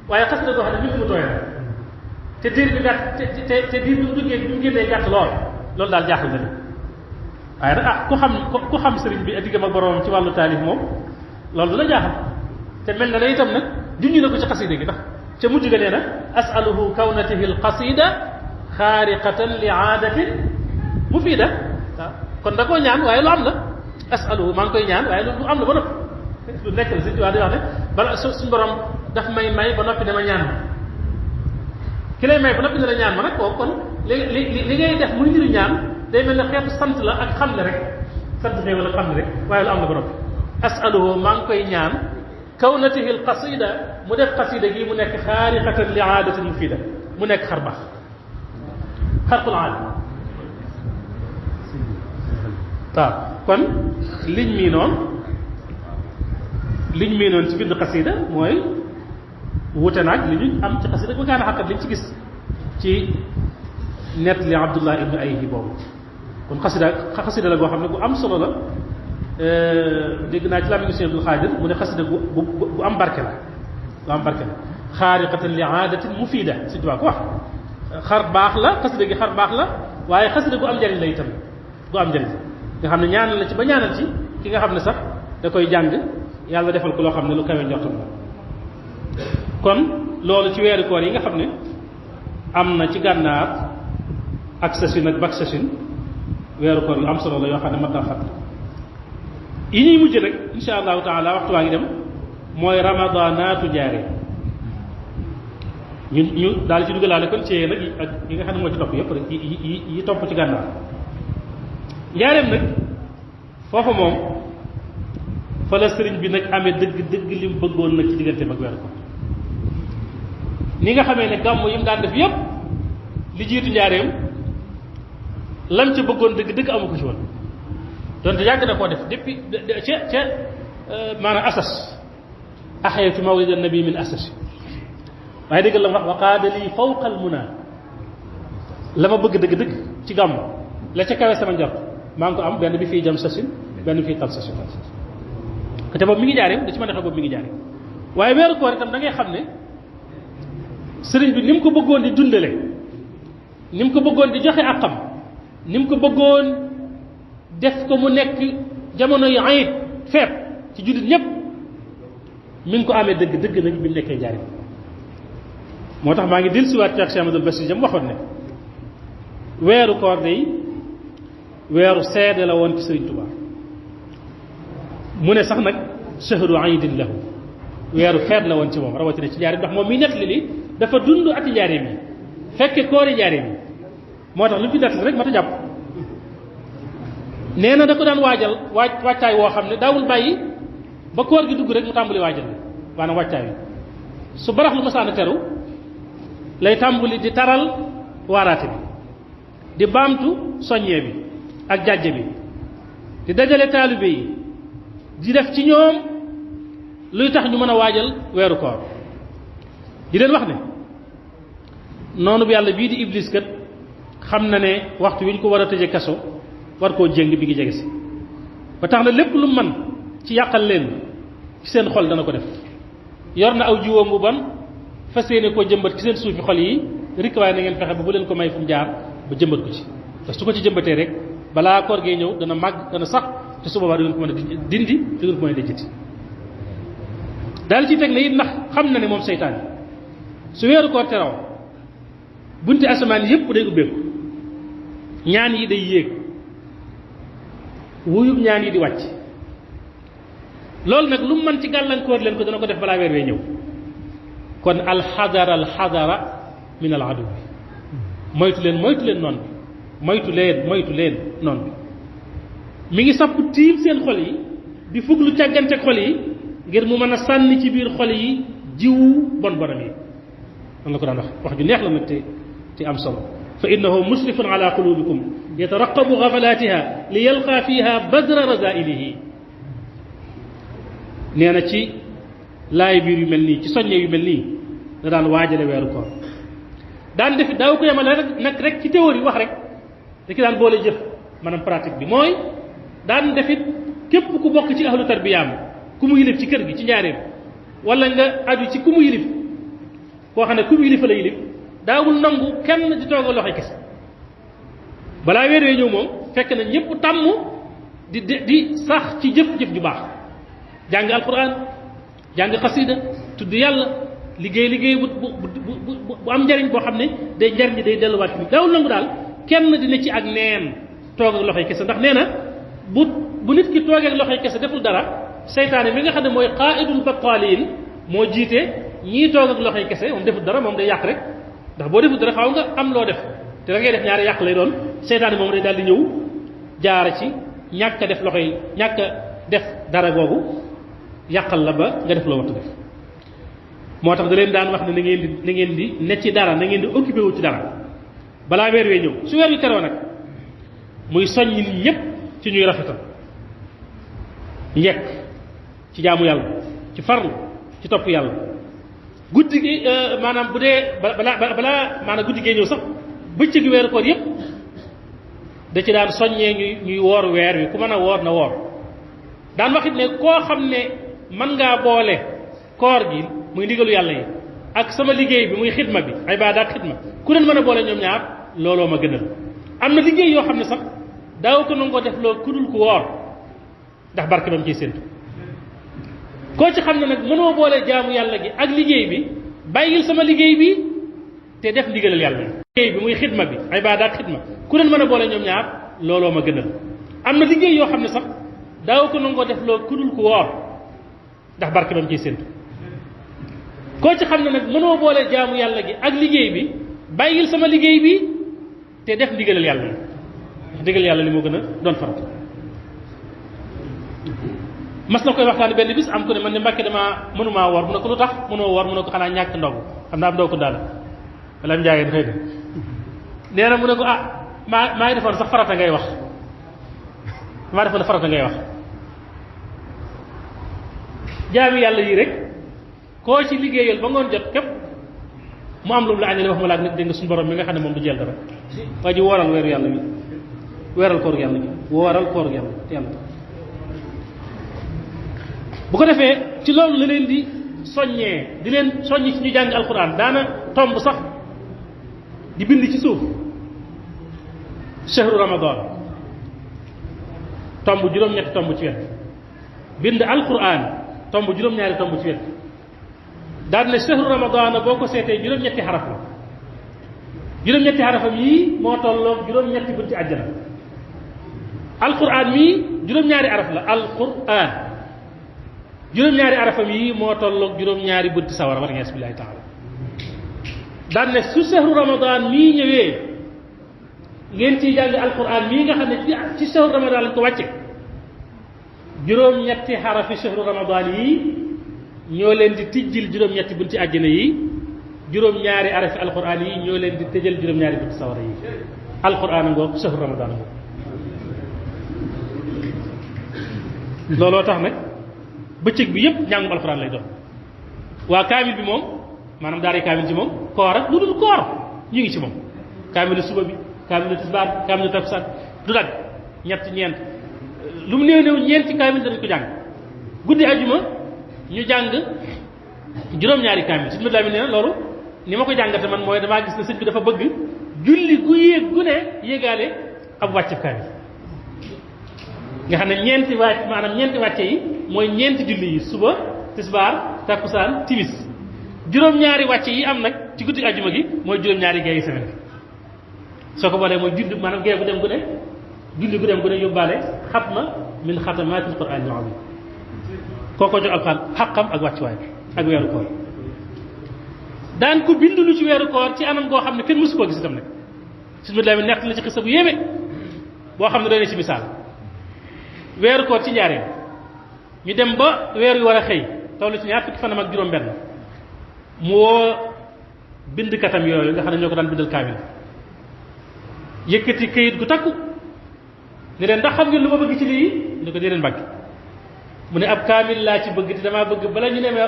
C: waaye xasida goo xam ne bind mu tooy na te diir bi gàtt te diir bi mu duggee bi mu génnee gàtt loolu daal jaaxal na ni waaye nag ku xam sëriñ bi diggam ak boroomam ci wàllu taalif moom loolu du la jaaxal te mel na ne itam nag junñu na ko ci xasida gi ndax ca mujj ga nee na asaluhu kawnatihi alqasida xaariqatan li aadatin mufida waaw kon da koo ñaan waaye lu am la asaluhu maa ngi koy ñaan waaye lu am la ba noppi lu nekk la si waa di wax ne bala suñu borom daf may ba noppi dama ñaan ma ki lay may ba noppi ne la ñaan ma nag kooku kon li ngay def muy niru ñaan day mel ne xeetu sant la ak xam ne rek sant xëy wala xam ne rek waaye lu am la ba noppi asaluhu maa ngi koy ñaan kawnatihi alqasida mu def xasida gi mu nekk xaariqatan li aadatin mufida mu nekk xar baax xarqul aada waaw kon liñ mii noonu ci bind xasida mooy wute naag li ñu am ci xasida ba gaana xaqat liñ ci gis ci net li Abdullah ibnu Ayhi boobu kon xasida la goo xam ne bu am solo la dégg naa ci laa mi ngi Sëñ Abdul Xaadir mu ne xasida bu am barke la bu am barke la xaariqatan li aadatin mufida si tubaab ko wax xar baax la xasida gi xar baax la waaye xasida gu am njariñ la itam gu am njariñ nga xam ne ñaanal la ci ba ñaanal ci ki nga xam ne sax da koy jàng yàlla defal ko loo xam ne lu kawe njortam la kon loolu ci weeru koor yi nga xam ne am na ci gànnaar ak sasin ak bak sasin weeru koor yu am solo la yoo xam ne mat naa fàtt yi ñuy mujj nag insha allahu taala waxtu waa ngi dem mooy ramadanaatu jaare ñu daal ci dugalaale kon ci nag ak yi nga xam ne moo ci topp yëpp rek yi topp ci gànnaar njaareem nag foofa moom fa la sëriñ bi nag amee dëgg li mu bëggoon nag ci digganteem ak weeru ko ni nga xamee ne gàmmu yi mu daan def yëpp li jiitu njaareem lam ca bëggoon dëgg amu ko ci woon donte yàgg na koo def depuis ca maanaam asas axyatu mawlid annabi min asasi waaye dëgg la wax waqaada lii fawqa almuna la ma bëgg dëgg ci gàmmu la ca kawe sama njort maa ngi ko am benn bi fii jam sasin benn bi fii tal sasin te boobu mi ngi jaareem da ci mën a xam boobu mi ngi jaareem waaye weeru koor itam da ngay xam ne sëriñ bi ni mu ko bëggoon di dundale ni mu ko bëggoon di joxe àqam ni mu ko bëggoon def ko mu nekk jamono yu ayib feet ci jullit ñëpp mi ngi ko amee dëgg nag bi mu nekkee jaareem moo tax maa ngi dellusiwaat ci ak Cheikh Amadou Bassir jam waxoon ne weeru koor day weeru seede la woon ci Sëriñ Tuubaa mu ne sax nag shahru aydin lahu weeru feet la woon ci moom rawatina ci njaareem ndax moom mi nettali li dafa dund ati njaareem yi fekke koori njaareem yi moo tax lu fi nettali rek ma ta jàpp nee na da ko daan waajal wàccaay woo xam ne daawul bàyyi ba koor gi dugg rek mu tàmbali waajal maanaam wàccaay wi su barax lu masaana teru lay tàmbali di taral waaraate bi di baamtu soññee bi ak jàjje bi di dajale taalibe yi di def ci ñoom luy tax ñu mën a waajal weeru koor di leen wax ne noonu bu yàlla bii di iblis kat xam na ne waxtu wi ñu ko war a tëje kaso war koo jéng bi ngi jege si ba tax na lépp lu man ci yàqal leen ci seen xol dana ko def yor na aw jiwoom bu bon fas yéene koo jëmbat ci seen suufi xol yi rikk waaye na ngeen fexe ba bu leen ko may fu mu jaar ba jëmbat ko ci parce que su ko ci jëmbatee rek balaa koor gee ñëw dana màgg dana sax te su boobaa du ngeen ko mën a dindi du ngeen ko mën a déjjati daal ci teg ne it ndax xam na ne moom seytaane su weeru koor teraw bunti asamaan yépp day ubbeeku ñaan yi day yéeg wuyub ñaan yi di wàcc loolu nag lu mu mën ci gàllankoor leen ko dana ko def balaa weer wee ñëw kon alxadara min al adu bi moytu leen noon bi moytu leen noon bi mi ngi sapp tiim seen xol yi di fuglu càggante xol yi ngir mu mën a sànni ci biir xol yi jiwu bon bonam yi man la ko daan wax ju neex la nag te am solo fa innahu musrifun ala qulubikum yataraqabu gafalatiha li yalqa fiha badra razailihi nee na ci laay biir yu mel nii ci soññe yu mel nii da daan waajale weeru koor daan def daaw ko yemale nag rek ci théorie wax rek da ki daan boole jëf maanaam pratique bi mooy daan defit képp ku bokk ci ahlu tarbiyaam ku mu yilif ci kër gi ci njaareem wala nga aju ci ku mu yilif koo xam ne ku mu yilifa la yilif daawul nangu kenn di tooga loxoy kese balaa weer wee ñëw moom fekk na ñëpp tàmm di sax ci jëf-jëf ju baax jàng alquran jàng xasida tudd yàlla liggéey bu am njariñ boo xam ne day njariñ day delluwaat fi daawul nangu daal kenn dina ci ak neen toog ak loxoy kese ndax nee na bu nit ki toogee ak loxoy kese deful dara seytaane mi nga xam ne mooy qaidul battaliin moo jiite ñii toog ak loxoy kese moom deful dara moom day yàq rek ndax boo deful dara faaw nga am loo def te da ngay def ñaari yàq lay doon seytaane moom day daal di ñëw jaara ci ñàkk a def loxoy ñàkk a def dara googu yàqal la ba nga def loo war a def moo tax da leen daan wax ne na ngeen di ne ci dara na ngeen di occupé wu ci dara balaa weer wee ñëw su weer wi teroo nag muy soññ nit ñëpp ci ñuy rafetal njekk ci jaamu yàlla ci farlu ci topp yàlla guddi gi maanaam bu dee balaa maanaam guddi gee ñëw sax bëccëgi weeru koor yëpp da ci daan soññee ñuy woor weer wi ku mën a woor na woor daan waxit ne koo xam ne mën ngaa boole koor gi muy ndigalu yàlla yi ak sama liggéey bi muy xidma bi ibaada ak xidma ku leen mën a boole ñoom ñaar looloo ma gënal am na liggéey yoo xam ne sax daaw ko nangoo def loolu ku dul ku woor ndax barke ba mu ciy séntu koo ci xam ne nag mënoo boole jaamu yàlla gi ak liggéey bi bàyyil sama liggéey bi te def ndigalal yàlla yi liggéey bi muy xidma bi ibaada ak xidma ku leen mën a boole ñoom ñaar looloo ma gënal am na liggéey yoo xam ne sax daaw ko nangoo def loolu ku dul ku woor ndax barke ba mu ciy séntu koo ci xam ne nag mënoo boole jaamu yàlla gi ak liggéey bi bàyyil sama liggéey bi te def ndigalal yàlla yi ndigal yàlla li moo gën a doon farata mas na koy waxtaan benn bis am ko ne man ne Mbàkke damaa mënumaa woor mu ne ko lu tax mënoo woor mu ne ko xanaa ñàkk ndogu xam naa am ndoo ko daal wala njaayeen xëy na nee na mu ne ko maa ngi defoon sax farata ngay wax maa defoon farata ngay wax jaami yàlla yii rek koo ci liggéeyal ba ngoon jot képp mu am lu mu la añale wax ma laaj nag dégg nga suñu borom mi nga xam ne moom du jël dara waa ji wooral weeru yàlla bi weeral kooru yàlla bi wooral kooru yàlla yàlla bu ko defee ci loolu la leen di soññee di leen soññi ci ñu jàng alquran daana tomb sax di bind ci suuf shahru ramadan tomb juróom-ñetti tomb ci wet bind alquran tomb juróom-ñaari tomb ci wet daan ne shahru ramadan boo ko seetee juróom-ñetti xaraf la juróom-ñetti xarafam yii moo tolloog juróom-ñetti bunti àjjana alquran mii juróom-ñaari araf la alquran juróom-ñaari arafam yii moo tolloog juróom-ñaari bunti sawara war ngees billahi taala daan ne su shahru ramadan mii ñëwee ngeen ciy jàng alquran mii nga xam ne ci shahru ramadan lañ ko wàcce juróom-ñetti xarafi shahru ramadan yii ñoo leen di tijjil juróom-ñetti bunti àjjana yi juróom-ñaari arafi alquran yi ñoo leen di tëjal juróom-ñaari bunti sawara yi alquran ngoog shahru ramadan ngoog looloo tax nag bëccëg bi yëpp njàngum alquran lay doon waa kaamil bi moom maanaam daara kaamil ci moom koor ak lu dul koor ñu ngi ci moom kaamilu suba bi kaamilu tisbaar kaamilu takkusaan du dagg ñett ñeent lu mu néew néew ñeent ci kaamil danañ ko jàng guddi ajuma ñu jàng juróom-ñaari kaamil si laa mi nee na loolu ni ma ko jàngate man mooy damaa gis ne sëñ bi dafa bëgg julli gu yéeg gu ne yéegaale ab wàcc kaamil nga xam ne ñeenti wàcce yi mooy ñeenti julli yi suba tisbaar takkusaan timis juróom-ñaari wàcce yi am nag ci guddi ajuma gi mooy juróom-ñaari gee yi semaine soo ko boolee mooy julli maanaam gee gu dem gu ne julli gu dem gu ne yóbbaale xatma min xatamaatil quraanil aziim kooko jox alxuraan xaqam ak wàccuwaay ak weeru koor daan ko bindu lu ci weeru koor ci anam goo xam ne kenn mësu koo gis itam nag bismillah mi nekk la ci xisa bu yéeme boo xam ne doy na ci misaal weeru koor ci njaareem ñu dem ba weer yu war a xëy tollu ci ñaar fukki fanam ak juróom-benn mu woo bindkatam yooyu nga xam ne ñoo ko daan bindal kaamil yëkkati këyit gu takku ne leen ndax xam ngeen lu ma bëgg ci lii ñu ko déedéet mbàgg mu ne ab kaamil laa ci bëgg te damaa bëgg bala ñu ne ma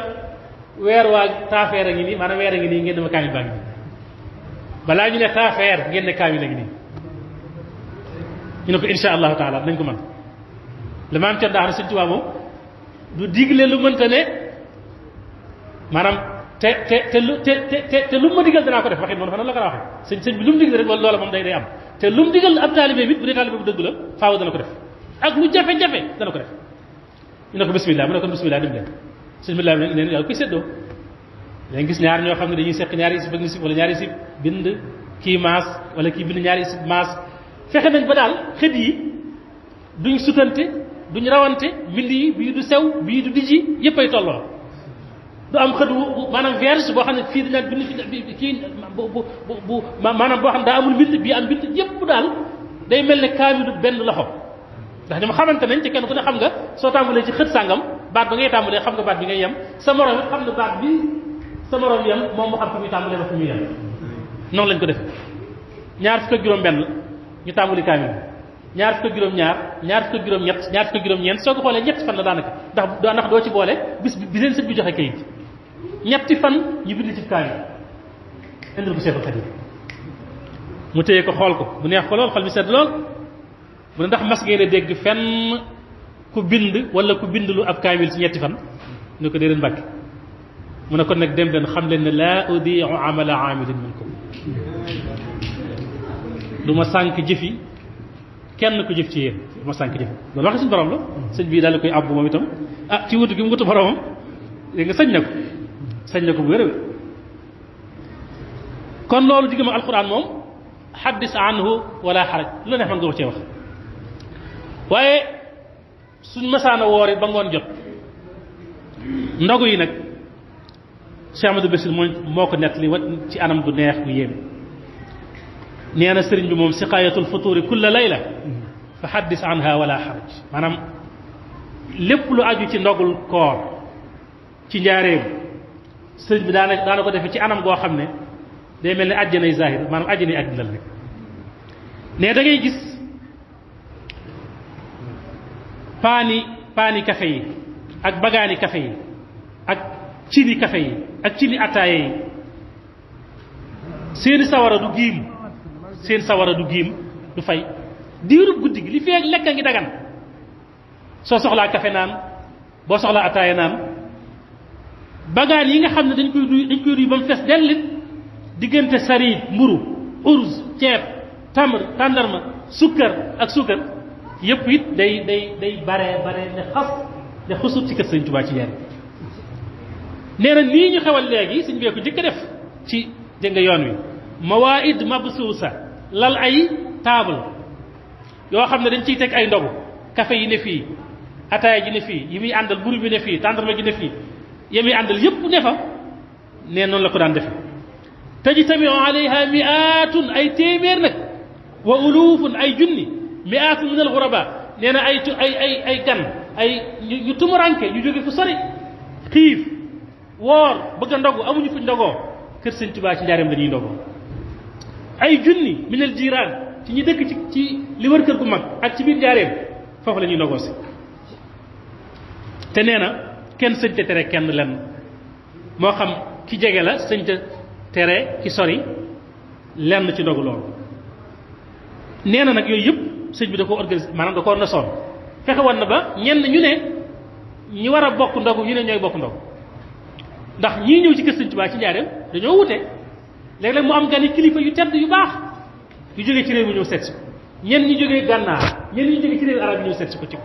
C: weer waa taafeer a ngi nii maanaam weer a ngi nii ngeen ne ma kaamil baa ngi nii balaa ñu ne taafeer ngeen ne kaamil a ngi nii ñu ne ko insha allahu taala nañ ko mën la ma am ca ndax na Sëñ Tuubaa moom du digle lu mënta ne maanaam te lu mu ma digal danaa ko def waxin moom dafa noonu la ko waxee sëñ bi lu mu digal rek loola moom day am te lu mu digal ab taalibe bi bu dee taalibe bu dëgg la faaw dana ko def ak lu jafe-jafe dana ko def ñu ne ko bismillah mu ne ko bismillah dem leen bismillah bi neen yàlla koy séddoo léegi gis ñaar ñoo xam ne dañuy seq ñaari isib ak nisib wala ñaari isib bind kii maas wala kii bind ñaari isib maas fexe nañ ba daal xët yi duñ sutante duñ rawante mbind yi bii du sew bii du dijji yëpp ay tolloo du am xët wu maanaam verge boo xam ne fii dañaan bind fi kii bu maanaam boo xam ne daa amul mbind bii am mbind yëpp daal day mel ne kaamilu benn loxo ndax ñoom xamante nañ te kenn ku ne xam nga soo tàmbalee ci xët sàngam baat ba ngay tàmbalee xam nga baat bi ngay yem sa morom it xam nga baat bi sa morom yem moom mu xam fi muy tàmbalee ba fi muy yem noonu lañ ko def ñaar fukk ak juróom benn ñu tàmbali kaamil ñaar fukk ak juróom ñaar fukk ak juróom ñett ñaar fukk ak juróom ñeent soo ko xoolee ñetti fan la daanaka ndax doo ci boole bis bi leen sët bi joxe kayit ñetti fan ñu bind ci kaamil indil ko Seexul Xadiim mu téye ko xool ko mu neex ko lool xol bi sedd lool mu ne ndax mas ngeen a dégg fenn ku bind wala ku bind lu ab kaamil ci ñetti fan ñu ko déedéet Mbàkke mu ne kon nag dem leen xam leen ne laa udii'u amala aamilin minkum du ma sànq jëfi kenn ku jëf ci yéen du ma sànq jëfi loolu waxe suñu borom la sëñ bii daal di koy abbu moom itam ci wutu gi mu wutu boromam léegi nga sañ na ko bu wér kon loolu diggam alquran moom xaddis anhu wala xaraj lu la neex man nga ko cee wax waaye suñ masaana woore ba ngoon jot ndogu yi nag Cheikh Amadou Bassir moo ko nettali wa ci anam gu neex gu yéeme nee na sëriñ bi moom siqaayatul futuuri kulla layla fa xaddis anha wala xaraj maanaam lépp lu aju ci ndogul koor ci njaareem sëriñ bi daana ko defee ci anam goo xam ne day mel ne àjjanay zahir maanaam àjjanay àddina la rek ne da ngay gis paani café yi ak bagaani café yi ak cini café yi ak cini attaaye yi seen sawara du giim du fay diirub guddi gi li feeg lekk a ngi dagan soo soxlaa café naan boo soxlaa attaaye naan bagaan yi nga xam ne dañ koy duy ba mu fees dellit diggante sariid mburu uruz ceeb tamr tàndarma sukkar ak sukkar yëpp it day bare ne xas ne xusut ci kër Sëñ Tuubaa ci njariñ nee na nii ñu xewal léegi suñ bee ko njëkk a def ci jënga yoon wi mawaid mabsuusa lal ay table yoo xam ne dañ ciy teg ay ndogu café yi ne fii ataaya ji ne fii yi muy àndal mburu bi ne fii tàndarma ji ne fii yi muy àndal yëpp ne fa nee noonu la ko daan defe tajtamiu alayha miatun ay téeméer nag wa ulufun ay junni miatun min al ghuraba nee na ay gan ay ñu tumuranke ñu jóge fu sori xiif woor bëgg a ndogu amuñu fuñ ndogoo kër Sëñ Tuubaa ci njaareem la ñuy ndogoo ay junni min al jiraan ci ñi dëkk ci li wër kër gu mag ak ci biir njaareem foofu la ñuy ndogoo si te nee na kenn sëñ te tere kenn lenn moo xam ki jege la sëñ te tere ki sori lenn ci ndogu loolu nee na nag yooyu yëpp sëñ bi da ko organisé maanaam da ko nasoon fexe woon na ba ñenn ñu ne ñi war a bokk ndogu ñu ne ñooy bokk ndogu ndax ñii ñëw ci kër Sëñ Tuubaa ci njaareem dañoo wute léeg-léeg mu am gani kilifa yu tedd yu baax yu jógee ci réew mi ñëw seet si ko ñenn ñi jógee gànnaar ñenn ñi jógee ci réew arab yi ñëw seet si ko ci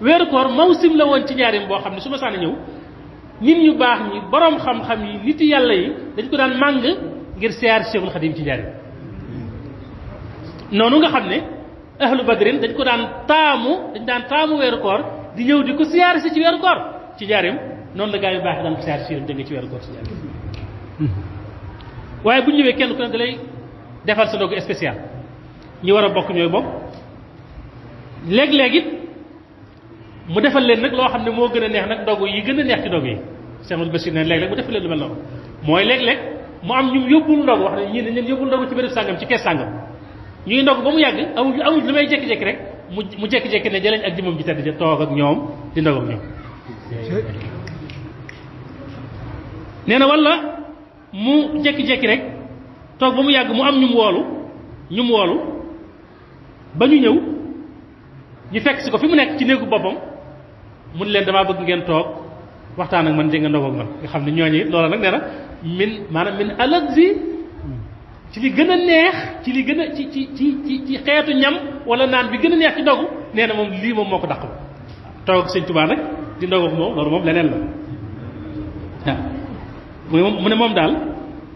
C: weeru koor mawsim la woon ci njaareem boo xam ne su ma sànni ñëw nit ñu baax ñi borom xam-xam yi nit yàlla yi dañ ko daan màng ngir siyaar Cheikhul Khadim ci njaareem noonu nga xam ne ahlu badrin dañ ko daan taamu weeru koor di ñëw di ko siyaar si ci weeru koor ci njaareem noonu la gaa yu baax daan ko siyaar si dégg nga ci weeru koor ci njaareem waaye bu ñu ñëwee kenn ku ne da lay defal sa ndogu spécial ñi war a bokk ñooy bokk léeg-léeg it mu defal leen nag loo xam ne moo gën a neex nag ndogu yi gën a neex ci ndogu yi Cheikh Ahmadou Bachir ne léeg-léeg mu defal leen lu mel noonu mooy léeg-léeg mu am ñu yóbbul ndogu wax ne ñii dañ leen yóbbul ndogu ci béréb sàngam ci kees sàngam ñuy ndog ba mu yàgg amuñ lu may jékki-jékki rek mu jékki-jékki ne jëleñ ak jëmam ji tedd ja toog ak ñoom di ndog ak ñoom nee na wala mu jékki-jékki rek toog ba mu yàgg mu am ñu mu woolu ba ñu ñëw ñu fekk si ko fi mu nekk ci néegu boppam mun leen damaa bëgg ngeen toog waxtaan ak man jë nga ndog ak man nga xam ne ñooñu it loola nag nee na min alazzi ci li gën a neex ci li gën a ci xeetu ñam wala naan bi gën a neex ci ndogu nee na moom lii moom moo ko dàq toog ak sëñ Tuubaa nag di ndog ak moom loolu moom leneen la waaw mu ne moom daal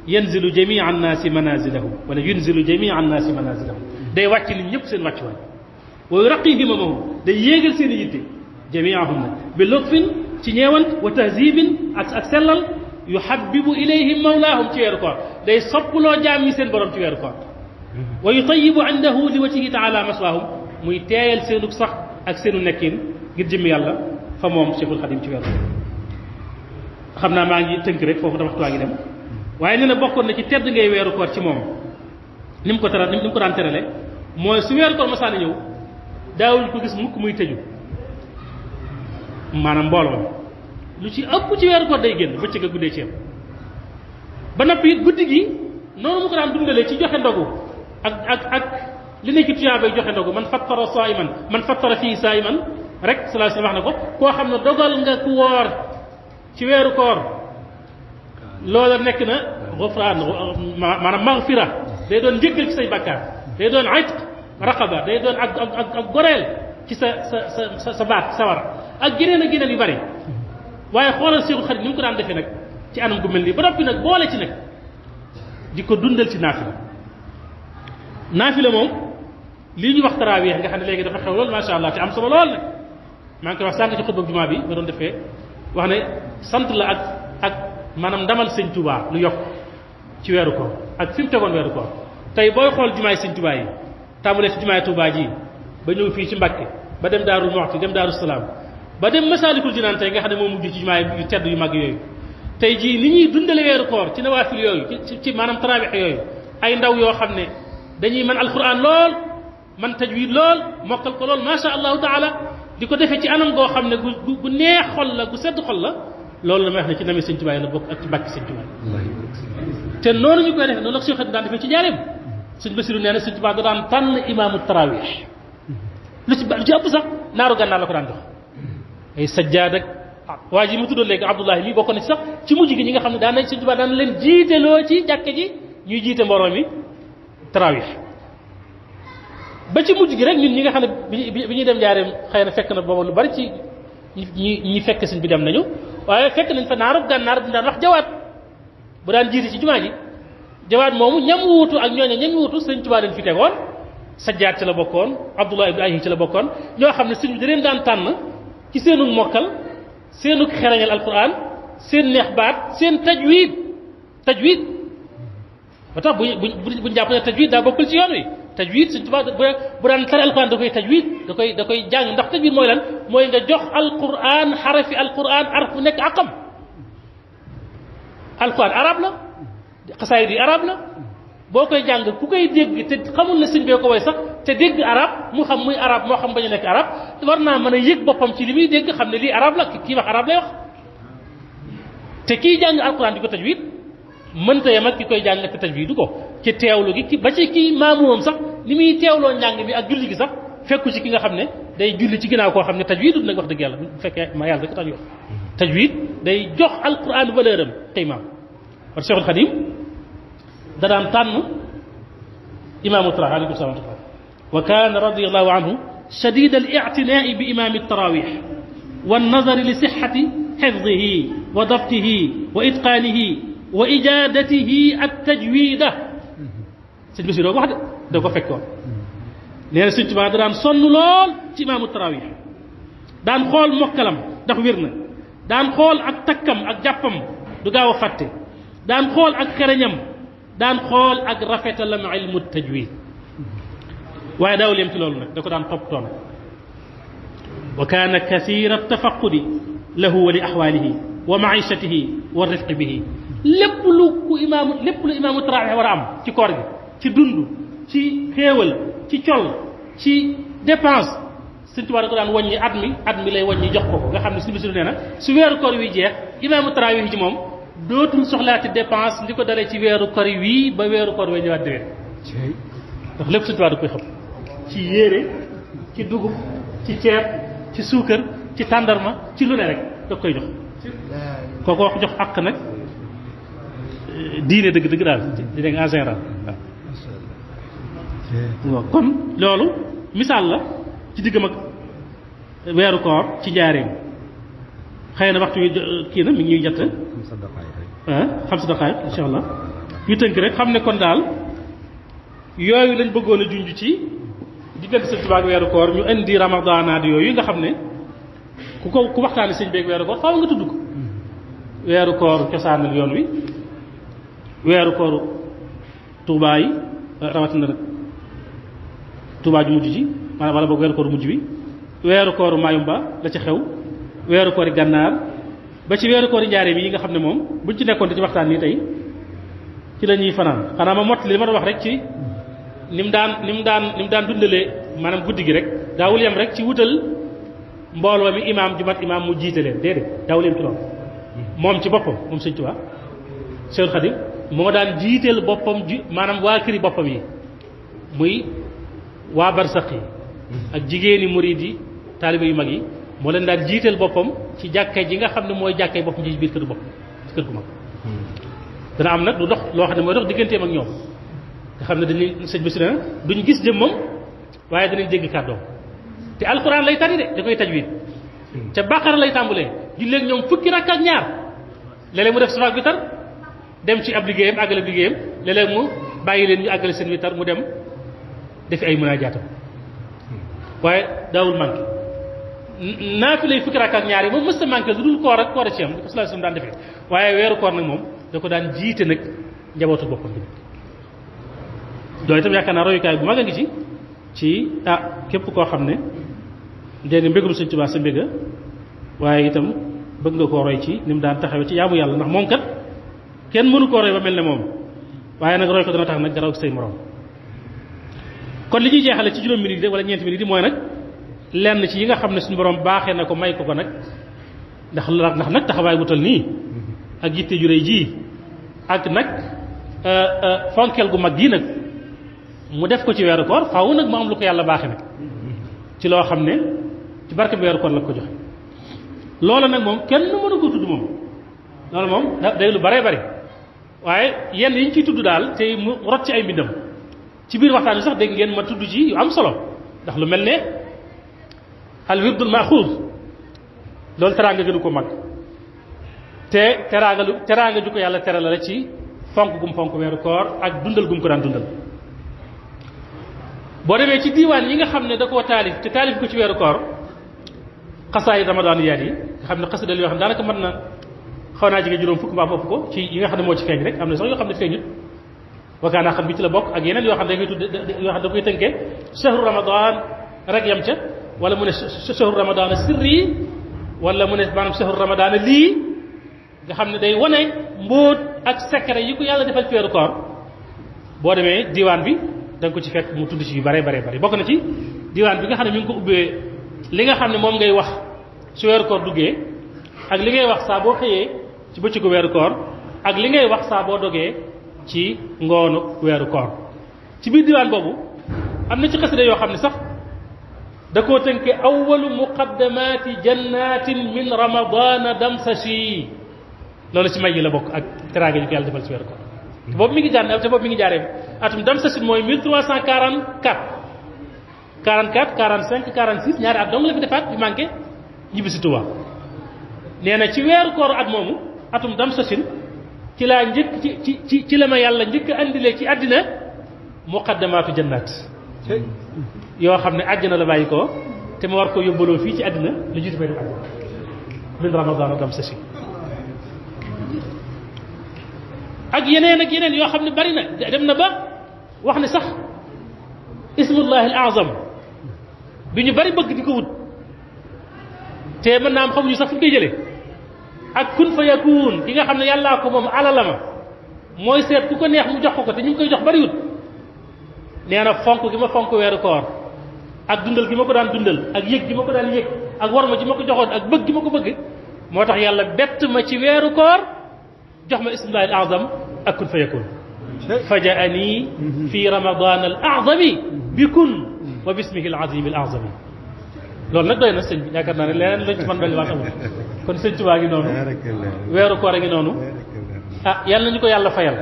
C: yanzilu jamii annaasi manazilahu wala yunzilu jamii annaasi manazilahu day wàcc nit ñëpp seen wàccuwaay wa yuraqi himamahum day yéegal seen i yitte jamiahum nag bi lutfin ci ñeewant wa tahzibin ak sellal yuhabbibu ilayhim mawlaahum ci weeru koor day soppuloo jaam ñi seen borom ci weeru koor wa yutayibu indahu li wajhihi taala maswaahum muy teeyal seenu sax ak seenu nekkin ngir jëmmi yàlla fa moom Cheikhul Khadim ci weeru koor xam naa maa ngi tënk rek foofu dafa waxtu ngi dem waaye nee na bokkoon na ci tedd ngay weeru koor ci moom ni mu ko daan terale mooy su weeru koor masaana ñëw daawuñ ko gis mukk muy tëju maanaam mbooloo lu ci ëpp ci weeru koor day génn bëccëg a guddee ci yam ba noppi it guddi gi noonu mu ko daan dundalee ci joxe ndogu ak li nekk ci tuyaa bay joxe ndogu man fattara saa'iman man fattara fii saa'iman rek sallallahu alayhi wasallam wax na ko koo xam ne dogal nga ku woor ci weeru koor loola nekk na gufraan maanaam maghfira day doon njëggal ci say bakkaar day doon itq raqaba day doon ak goreel ci sa baat sawara ak geneen ak geneen yu bari waaye xoolal Seexul Xadiim ni mu ko daan defee nag ci anam gu mel nii ba noppi nag boole ci nag di ko dundal ci naafila moom lii ñu wax taraawiix nga xam ne léegi dafa xew lool macha allah te am solo lool nag maa ngi koy wax sànq ci xutba jumaa bi nga doon defee wax ne sant la ak maanaam ndamal sëñ Touba lu yokk ci weeru koor ak fi mu tegoon weeru koor tey booy xool jumaay sëñ Touba yi tàmbalee ci jumaay Touba ji ba ñëw fii ci Mbàkke ba dem Daaru Muxti dem Daaru Salaam ba dem Masaalikul Jinaan tey nga xam ne moo mujj ci jumaay yu tedd yu mag yooyu tey jii ni ñuy dundale weeru koor ci nawaafil yooyu ci maanaam taraawix yooyu ay ndaw yoo xam ne dañuy mën alquran lool man tajwid lool mokkal ko lool macha allahu taala di ko defee ci anam goo xam ne gu neex xol la gu sedd xol la loolu la may wax ne ci nami sëñ Tuubaa la bokk ak ci mbàkki sëñ Tuubaa te noonu ñu koy defee noonu la Cheikh Xadim daan defee ci jaareem sëñ Basiru nee na sëñ Tuubaa da daan tànn imaamu taraawix lu ci ëpp sax naaru gànnaar la ko daan jox ay sajjaad ak waa ji mu tuddoon léegi Abdullahi mii bokk na ci sax ci mujj gi ñi nga xam ne daan nañ sëñ Tuubaa daan leen jiiteloo ci jàkke ji ñuy jiite mbooloo mi taraawix ba ci mujj gi rek ñun ñi nga xam ne bi ñuy dem jaareem xëy na fekk na booba lu bari ci ñi fekk sëñ bi dem nañu waaye fekk nañ fa naaru gànnaar bu daan wax jawaat bu daan jiite ci jumaa ji jawaat moomu ñam wuutu ak ñooña ñam wuutu sëñ Tuubaa leen fi tegoon sajjaat ci la bokkoon Abdullah ibn Ayhi ci la bokkoon ñoo xam ne sëñ bi da leen daan tànn ci seenu mokkal seenu xereñal alquran seen neex baat seen tajwid ba tax buñ jàpp ne tajwid daa bokkul ci yoon wi tajwid sëñ Tuubaa bu daan tari alquran da koy tajwid da koy jàng ndax tajwid mooy lan mooy nga jox alquran xarafi alquran araf bu nekk aqam alquran arab la xasaayid yi arab la boo koy jàng ku koy dégg te xamul ne sëñ bee ko way sax te dégg arab mu xam muy arab moo xam bañ a nekk arab war naa mën a yëg boppam ci li muy dégg xam ne lii arab la kii wax arab lay wax te kii jàng alquran di ko tajwid mënta yem ak ki koy jàng te tajwidu ko ci teewlu gi ba ci kii maamuwam sax ni muy teewloo njàng mi ak julli gi sax fekku ci ki nga xam ne day julli ci ginnaaw koo xam ne tajwidut nag wax dëgg yàlla bu fekkee ma yàlla rek tax ñu wax tajwid day jox alquran valeur am qiimaam war Cheikhul Khadim da daan tànn imaamu taraawix aleykum salaam wa kaana radiyallahu anhu shadid al i'tinaa'i bi imaami tarawix wa nazari li sixati xifdihi wa dabtihi wa itqaanihi wa ijaadatihi at tajwida sëñ bi si doo ko wax de da ko fekkoon nee na sëñ Tuubaa da daan sonn lool ci imaamu tarawix daan xool mokkalam ndax wér na daan xool ak takkam ak jàppam du gaaw a fàtte daan xool ak xereñam daan xool ak rafetalam ilmu tajwid waaye daawul yem ci loolu nag da ko daan toppatoo nag wa kaana kathira tafaqudi lahu wa li ahwalihi wa maishatihi wa rifqi bihi lépp lu imaamu tarawih war a am ci koor gi ci dund ci xéewal ci col ci dépense Sëñ Tuubaa da ko daan wàññi at mi lay wàññi jox ko nga xam ne suñu bisiru nee na su weeru koor wi jeex imaamu tarawih ci moom dootul soxlaati dépense li ko dalee ci weeru koor wii ba weeru koor wee ñëwaat déwén ndax lépp Sëñ Tuubaa da koy xam ci yére ci dugub ci ceeb ci suukar ci tàndarma ci lu ne rek da koy jox kooku wax jox àq nag diine dëgg daal di dégg en général waaw kon loolu misaal la ci diggam ak weeru koor ci njaareem xëy na waxtu wi kii na mi ngi ñuy jot xam sa daqaay insha allah ñu tënk rek xam ne kon daal yooyu lañ bëggoon a junj ci diggante Sëñ Tuubaa ak weeru koor ñu indi ramadaanaat yooyu nga xam ne ku waxtaane sëñ beeg weeru koor faaw nga tudd ko weeru koor cosaanal yoon wi weeru kooru Tuubaa yi rawatina nag Tuubaa ju mujj ji maanaam wala boog weeru kooru mujj bi weeru kooru Mayumba la ci xew weeru koori gànnaar ba ci weeru koori njaareem yi nga xam ne moom buñ ci nekkoon ci waxtaan nii tey ci la ñuy fanaan xanaa ma mott li ma doon wax rek ci ni mu daan dundalee maanaam guddi gi rek daawul yem rek ci wutal mbooloo mi imaam ju mat imaam mu jiite leen déedéet daawul yem ci loolu moom ci boppam moom Sëñ Tuubaa Seydou Khadim moo daan jiiteel boppam maanaam waa këri boppam yi muy waa barsaq yi ak jigéeni murid yi taaliba yu mag yi moo leen daan jiiteel boppam ci jàkka ji nga xam ne mooy jàkkay boppam ci biir kër bopp ci kër gu mag dana am nag lu dox loo xam ne mooy dox digganteem ak ñoom nga xam ne dañuy sëñ bi si ne duñ gis jëmmam waaye danañ dégg kàddoom te alxuraan lay tari de da koy tajwid ca bàqara lay tàmbalee julleeg ñoom fukki rakk ak ñaar léeg-léeg mu def safaak witar dem ci ab liggéeyam àggale liggéeyam léeg-léeg mu bàyyi leen ñu àggale seen witar mu dem defi ay munajaatam waaye daawul manqué naafila yi fukki rakk ak ñaar yi moom mës a manqué lu dul koor ak koor a ci am di ko sallallahu alayhi wasallam daan defee waaye weeru koor nag moom da ko daan jiite nag njabootu boppam bi doolu itam yaakaar naa royukaay bu mag a ngi ci képp koo xam ne dégg nga mbégum Sëñ Tuubaa sa mbéga waaye itam bëgg nga koo roy ci ni mu daan taxawee ci yaamu yàlla ndax moom kat kenn mënu koo roy ba mel ne moom waaye nag roy ko dana tax nag garaw ak say morom kon li ñuy jeexale ci juróom minute wala ñeenti minute yi mooy nag lenn ci yi nga xam ne suñu borom baaxee na ko may ko nag ndax nag taxawaay bu tal nii ak yitte ju rëy ji ak nag fonkeel gu mag gii nag mu def ko ci weeru koor faaw nag mu am lu ko yàlla baaxee nag ci loo xam ne ci barke bi weeru koor la ko joxe loola nag moom kenn mënu ko tudd moom loolu moom day lu bare bari waaye yenn yi ñu ciy tudd daal tey mu rot ci ay mbindam ci biir waxtaan bi sax dégg ngeen ma tudd ci yu am solo ndax lu mel ne al wirdul maxuuz loolu teraanga gënu ko mag te teraanga ju ko yàlla teral la ci fonk gum fonk weeru koor ak dundal gum ko daan dundal boo demee ci diiwaan yi nga xam ne da koo taalif te taalif ko ci weeru koor xasaay ramadaan yaat yi nga xam ne xasidal yoo xam ne daanaka mën na xaw naa jege juróom fukk mbaa ëpp ko ci yi nga xam ne moo ci feeñ rek am na sax yoo xam ne feeñut wakaanaa xam bi ci la bokk ak yeneen yoo xam ne da ngay tudd yoo xam ne da koy tënkee shahru ramadan rek yam ca wala mu ne shahru ramadan sirri wala mu ne maanaam shahru ramadan lii nga xam ne day wane mbóot ak secret yi ko yàlla defal ci weeru koor boo demee diiwaan bi da nga ko ci fekk mu tudd ci yu bare bare bare bokk na ci diiwaan bi nga xam ne mi ngi ko ubbee li nga xam ne moom ngay wax su weeru koor duggee ak li ngay wax saa boo xëyee ci bëccëgu weeru koor ak li ngay wax saa boo dogee ci ngoonu weeru koor ci biir diiwaan boobu am na ci xasida yoo xam ne sax da koo tënke awalu muqaddamati jannatin min ramadana damsashi loolu ci may yi la bokk ak teraanga yi ko yàlla defal ci weeru koor te boobu mi ngi jaaree atum damsashi mooy 1344 44 45 46 ñaari at dong la fi defaat bi manqué ñibbi si Tuubaa nee na ci weeru koor at moomu atum damsasin ci laa njëkk ci la ma yàlla njëkk andilee ci àddina muqaddamaatu jannaat yoo xam ne àjjana la bàyyi ko te ma war ko yóbbaloo fii ci àddina lu jiitu fay dem àjjana min ramadaan damsasin ak yeneen yoo xam ne bari na dem na ba wax ne sax ismullahi al azam bi ñu bari bëgg di ko wut te mën naa am xamuñu sax fu ñu koy jëlee ak kun fa yakun ki nga xam ne yàllaa ko moom alalama mooy seet ku ko neex mu jox ko te ñu ngi koy jox bariwut nee na fonk gi ma fonk weeru koor ak dundal gi ma ko daan dundal ak yëg gi ma ko daan yëg ak war ma ji ma ko joxoon ak bëgg gi ma ko bëgg moo tax yàlla bett ma ci weeru koor jox ma ismullahi al azam ak kun fa yakun fajaani fi ramadan al azami bi kun wa bismihi al azim al azami loolu nag doy na sëñ bi yaakaar naa ne leneen lañ ci mën dolli waat amul kon sëñ Tuubaa ngi noonu weeru koor a ngi noonu ah yàlla nañu ko yàlla fayal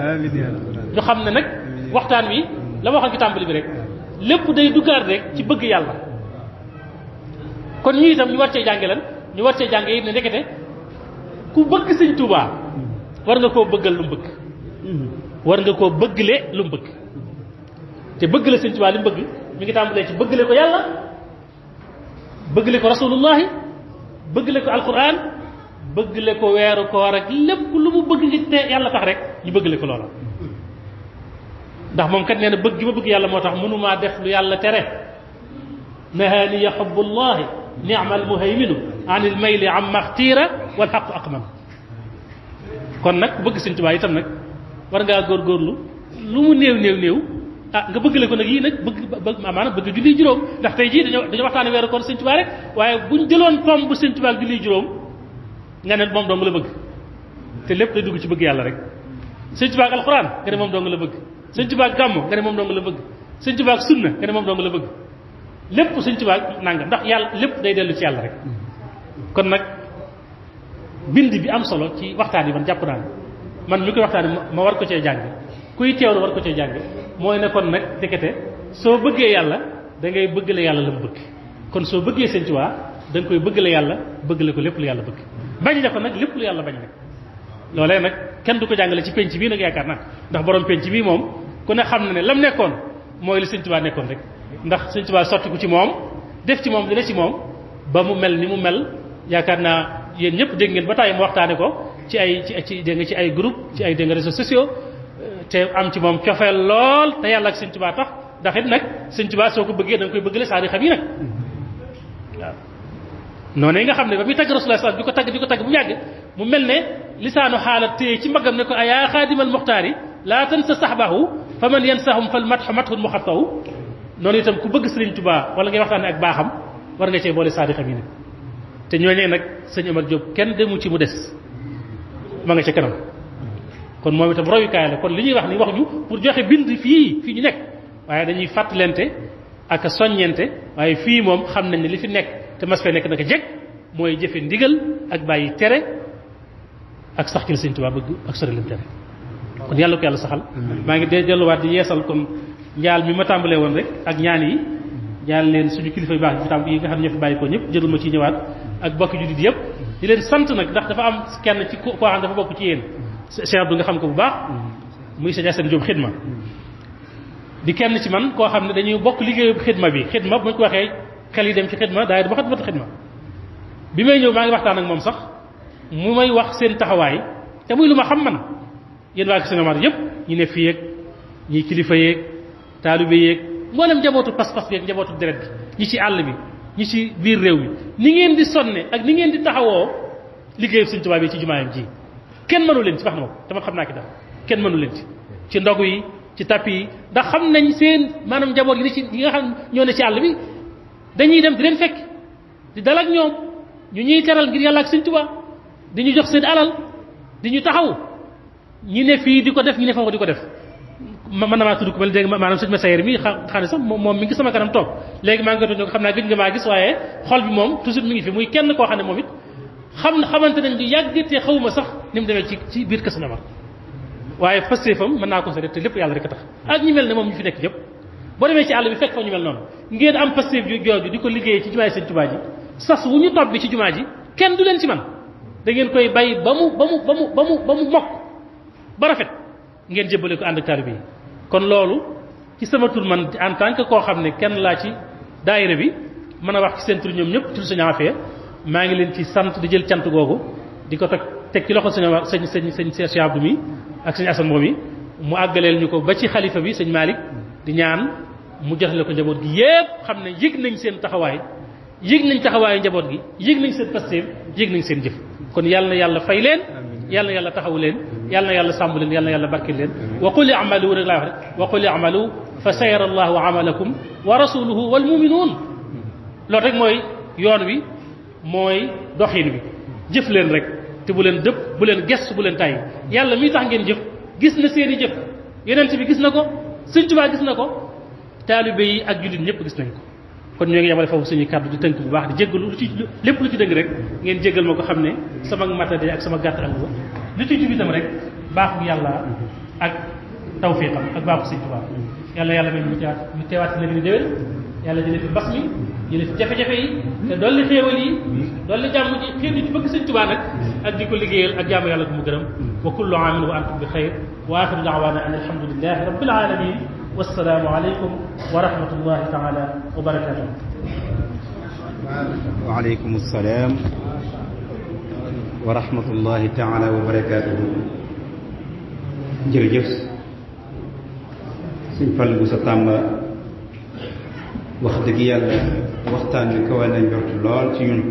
C: ñu xam ne nag waxtaan wi la ma waxoon ci tàmbali bi rek lépp day duggaat rek ci bëgg yàlla kon ñu itam ñu war cee jànge lan ñu war cee jànge it ne ndekete ku bëgg sëñ Tuubaa war nga koo bëggal lu mu bëgg war nga koo bëggle lu mu bëgg te bëggle sëñ Tuubaa li mu bëgg mi ngi tàmbalee ci bëggle ko yàlla bëggle ko rasulullahi bëggle ko alquran bëggle ko weeru koor ak lépp lu mu bëgg ngi te yàlla tax rek ñu bëggle ko loola ndax moom kat nee na bëgg gi ma bëgg yàlla moo tax mënumaa def lu yàlla tere nahaaniya xubbullahi ni'mal muhayminu anil mayli am maxtiira wal xaqu aqman kon nag bëgg sëñ Tuubaa itam nag war ngaa góorgóorlu lu mu néew néew néew ah nga bëggale ko nag yii nag bëgg maanaam bëgg julli juróom ndax tey jii dañoo waxtaane weeru koor sëñ Tuubaa rek waaye buñ jëloon tomb bu sëñ Tuubaa ak julli juróom nga ne moom dong la bëgg te lépp day dugg ci bëgg yàlla rek sëñ Tuubaa ak alxuraan nga ne moom dong la bëgg sëñ Tuubaa ak gàmmu nga ne moom dong la bëgg sëñ Tuubaa ak sunna nga ne moom dong la bëgg lépp sëñ Tuubaa ak nangam ndax yàlla lépp day dellu ci yàlla rek kon nag bind bi am solo ci waxtaan yi man jàpp naa ne man mi koy waxtaan ma war ko cee jàng kuy teewlu war ko cee jàng mooy ne kon nag dekete soo bëggee yàlla da ngay bëggale yàlla la mu bëgg kon soo bëggee sëñ Tuubaa da nga koy bëggale yàlla bëggale ko lépp lu yàlla bëgg bañ ne ko nag lépp lu yàlla bañ nag loolee nag kenn du ko jàngale ci penc bii nag yaakaar naa ndax borom penc bii moom ku ne xam na ne lam nekkoon mooy li sëñ Tuubaa nekkoon rek ndax sëñ Tuubaa sotti ko ci moom def ci moom dina ci moom ba mu mel ni mu mel yaakaar naa yéen ñëpp dégg ngeen ba tàyyi mu waxtaane ko ci ay ci dégg nga ci ay groupe ci ay dégg nga réseaux sociaux te am ci moom cofeel lool te yàlla ak sëñ Tuubaa tax ndax it nag sëñ Tuubaa soo ko bëggee da nga koy bëggale saadi xam yi nag waaw noonu nga xam ne ba muy tagg Rasulullah sallallahu alayhi wasallam di ko tagg bu yàgg mu mel ne lisaanu xaala téye ci mbaggam ne ko ayaa xaadimal muxtaari laa tansa saxbahu fa man yansahum fal matxu matxun muxattaw noonu itam ku bëgg sëriñ Tuubaa wala ngay waxtaane ak baaxam war nga cee boole saadi xam yi nag te ñooñee nag sëñ Omar Diop kenn demu ci mu des ma nga ca kanam kon moom itam royukaay la kon li ñuy wax ni wax ñu pour joxe bind fii ñu nekk waaye dañuy fàttalente ak a soññente waaye fii moom xam nañ ne li fi nekk te mas fee nekk naka jekk mooy jëfe ndigal ak bàyyi tere ak sax ci la sëñ Tuubaa bëgg ak sori lim tere kon yàlla ko yàlla saxal maa ngi delluwaat di yeesal kon njaal mi ma tàmbalee woon rek ak ñaan yi ñaan leen suñu kilifa yu baax yi nga xam ne ñoo fi bàyyi ko ñëpp jërul ma ciy ñëwaat ak bokki jullit yëpp di leen sant nag ndax dafa am kenn ci koo xam dafa bokk ci yéen Cheikh Abdou nga xam ko bu baax muy Sëñ Assane Diop xidma di kenn ci man koo xam ne dañuy bokk liggéeyu xidma bi xidma bu ñu ko waxee xel yi dem ci xidma daay dama xat xidma bi may ñëw maa ngi waxtaan ak moom sax mu may wax seen taxawaay te muy lu ma xam man yéen waa Sëñ Omar yëpp ñi ne fii yeeg ñi kilifa yeeg taalibe yeeg mboolem njabootu pas-pas bi ak njabootu deret bi ñi ci àll bi ñi ci biir réew mi ni ngeen di sonne ak ni ngeen di taxawoo liggéeyu Sëñ Tuubaa bi ci jumaayam ji kenn mënu leen ci wax na ma ko te man xam naa ki dara kenn mënu leen ci ndogu yi ci tapis yi ndax xam nañ seen maanaam njaboot yi ne ci yi nga xam ñoo ne ci àll bi dañuy dem di leen fekk di dal ak ñoom ñu ñuy teral ngir yàlla ak Sëñ Tuubaa di ñu jox seen alal di ñu taxaw ñi ne fii di ko def ñi ne foofu di ko def man na maa tudd ko mel dégg maanaam sëñ ma sayer mi xam ne sax moom mi ngi sama kanam toog léegi maa ngi ko xam naa gëj nga maa gis waaye xol bi moom toujours mi ngi fi muy kenn koo xam ne moom it xamante nañ lu yàgg te xawuma sax ni mu demee ci biir Kër Sëñ Omar waaye pastéefam mën naa ko def te lépp yàlla rek a tax ak ñi mel ne moom ñu fi nekk yëpp boo demee ci àll bi fekk fa ñu mel noonu ngeen am pastéef jooju di ko liggéeyee ci jumaay Sëñ Tuubaa ji sas wu ñu topp bi ci jumaa ji kenn du leen ci man da ngeen koy bay ba mu mokk ba rafet ngeen jébbale ko ànd ak taalibe yi kon loolu ci sama tur man en tant que koo xam ne kenn laa ci daayira bi mën a wax ci seen tur ñoom ñëpp ci lu Sëñ Afia maa ngi leen ci sant di jël cant googu di ko teg ci loxo sëñ Cheikh Abdou mi ak sëñ Assane moom yi mu àggaleel ñu ko ba ci xalifa bi sëñ Malick di ñaan mu jox la ko njaboot gi yépp xam ne yëg nañ seen taxawaay yëg nañ taxawaayu njaboot gi yëg nañ seen pasteef yëg nañ seen jëf kon yàlla na yàlla fay leen yàlla na yàlla taxawu leen yàlla na yàlla sàmm leen yàlla na yàlla barkeel leen wa qul i'malu rek laa wax rek wa qul i'malu fa sayara allahu amalakum wa rasuluhu wal muminuun loolu rek mooy yoon wi mooy doxin wi jëf leen rek te bu leen dëpp bu leen gestu bu leen tàyyi yàlla miy tax ngeen jëf gis na seeni jëf yonent bi gis na ko Sëñ Tuubaa gis na ko taalibe yi ak jullit ñëpp gis nañ ko kon ñoo ngi yemale foofu suñuy kàddu di tënk bu baax di jéggalu lu ci lépp lu ci dëgg rek ngeen jéggal ma ko xam ne sama matade ak sama gàtt ànd lu ci jub itam rek baaxu yàlla ak tawfiqam ak baaxu Sëñ Tuubaa yàlla may ñu teewaat na ni déwén yàlla jëlee fi mbas mi jëlee fi jafe-jafe yi te dolli xéewal yi dolli jàmm ji xéet yi ci bëgg Sëñ Tuubaa nag ak di ko liggéeyal ak jaamu yàlla bu mu gërëm wa kullu aamin wa antum bi xayr wa axiru daawaana an alhamdulillahi rabbil alamin wassalaamu aleykum wa rahmatullahi taala wa barakatuh
B: wa aleykum salaam wa rahmatullahi taala wa barakatuh jërëjëf Sëñ Fall bu sa Tàmba wax dëgg yàlla waxtaan wi kawe na njort lool ci ñun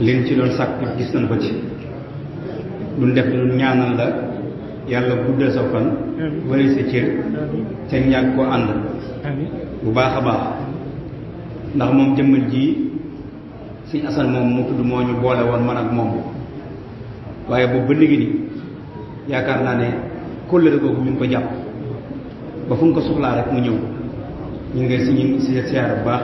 B: liñ ci doon sàkk gis nañ ko ci duñ def lu ñaanal la yàlla guddal sa fan wari sa cër te ñàkk ko ànd bu baax a baax ndax moom jëmmal ji Sëñ Asan moom mu tudd moo ñu boole woon man ak moom waaye boobu ba léegi ni yaakaar naa ne kóllëre googu ñu ngi ko jàpp ba fu ñu ko soxlaa rek mu ñëw ñu ngi si siyaar bu baax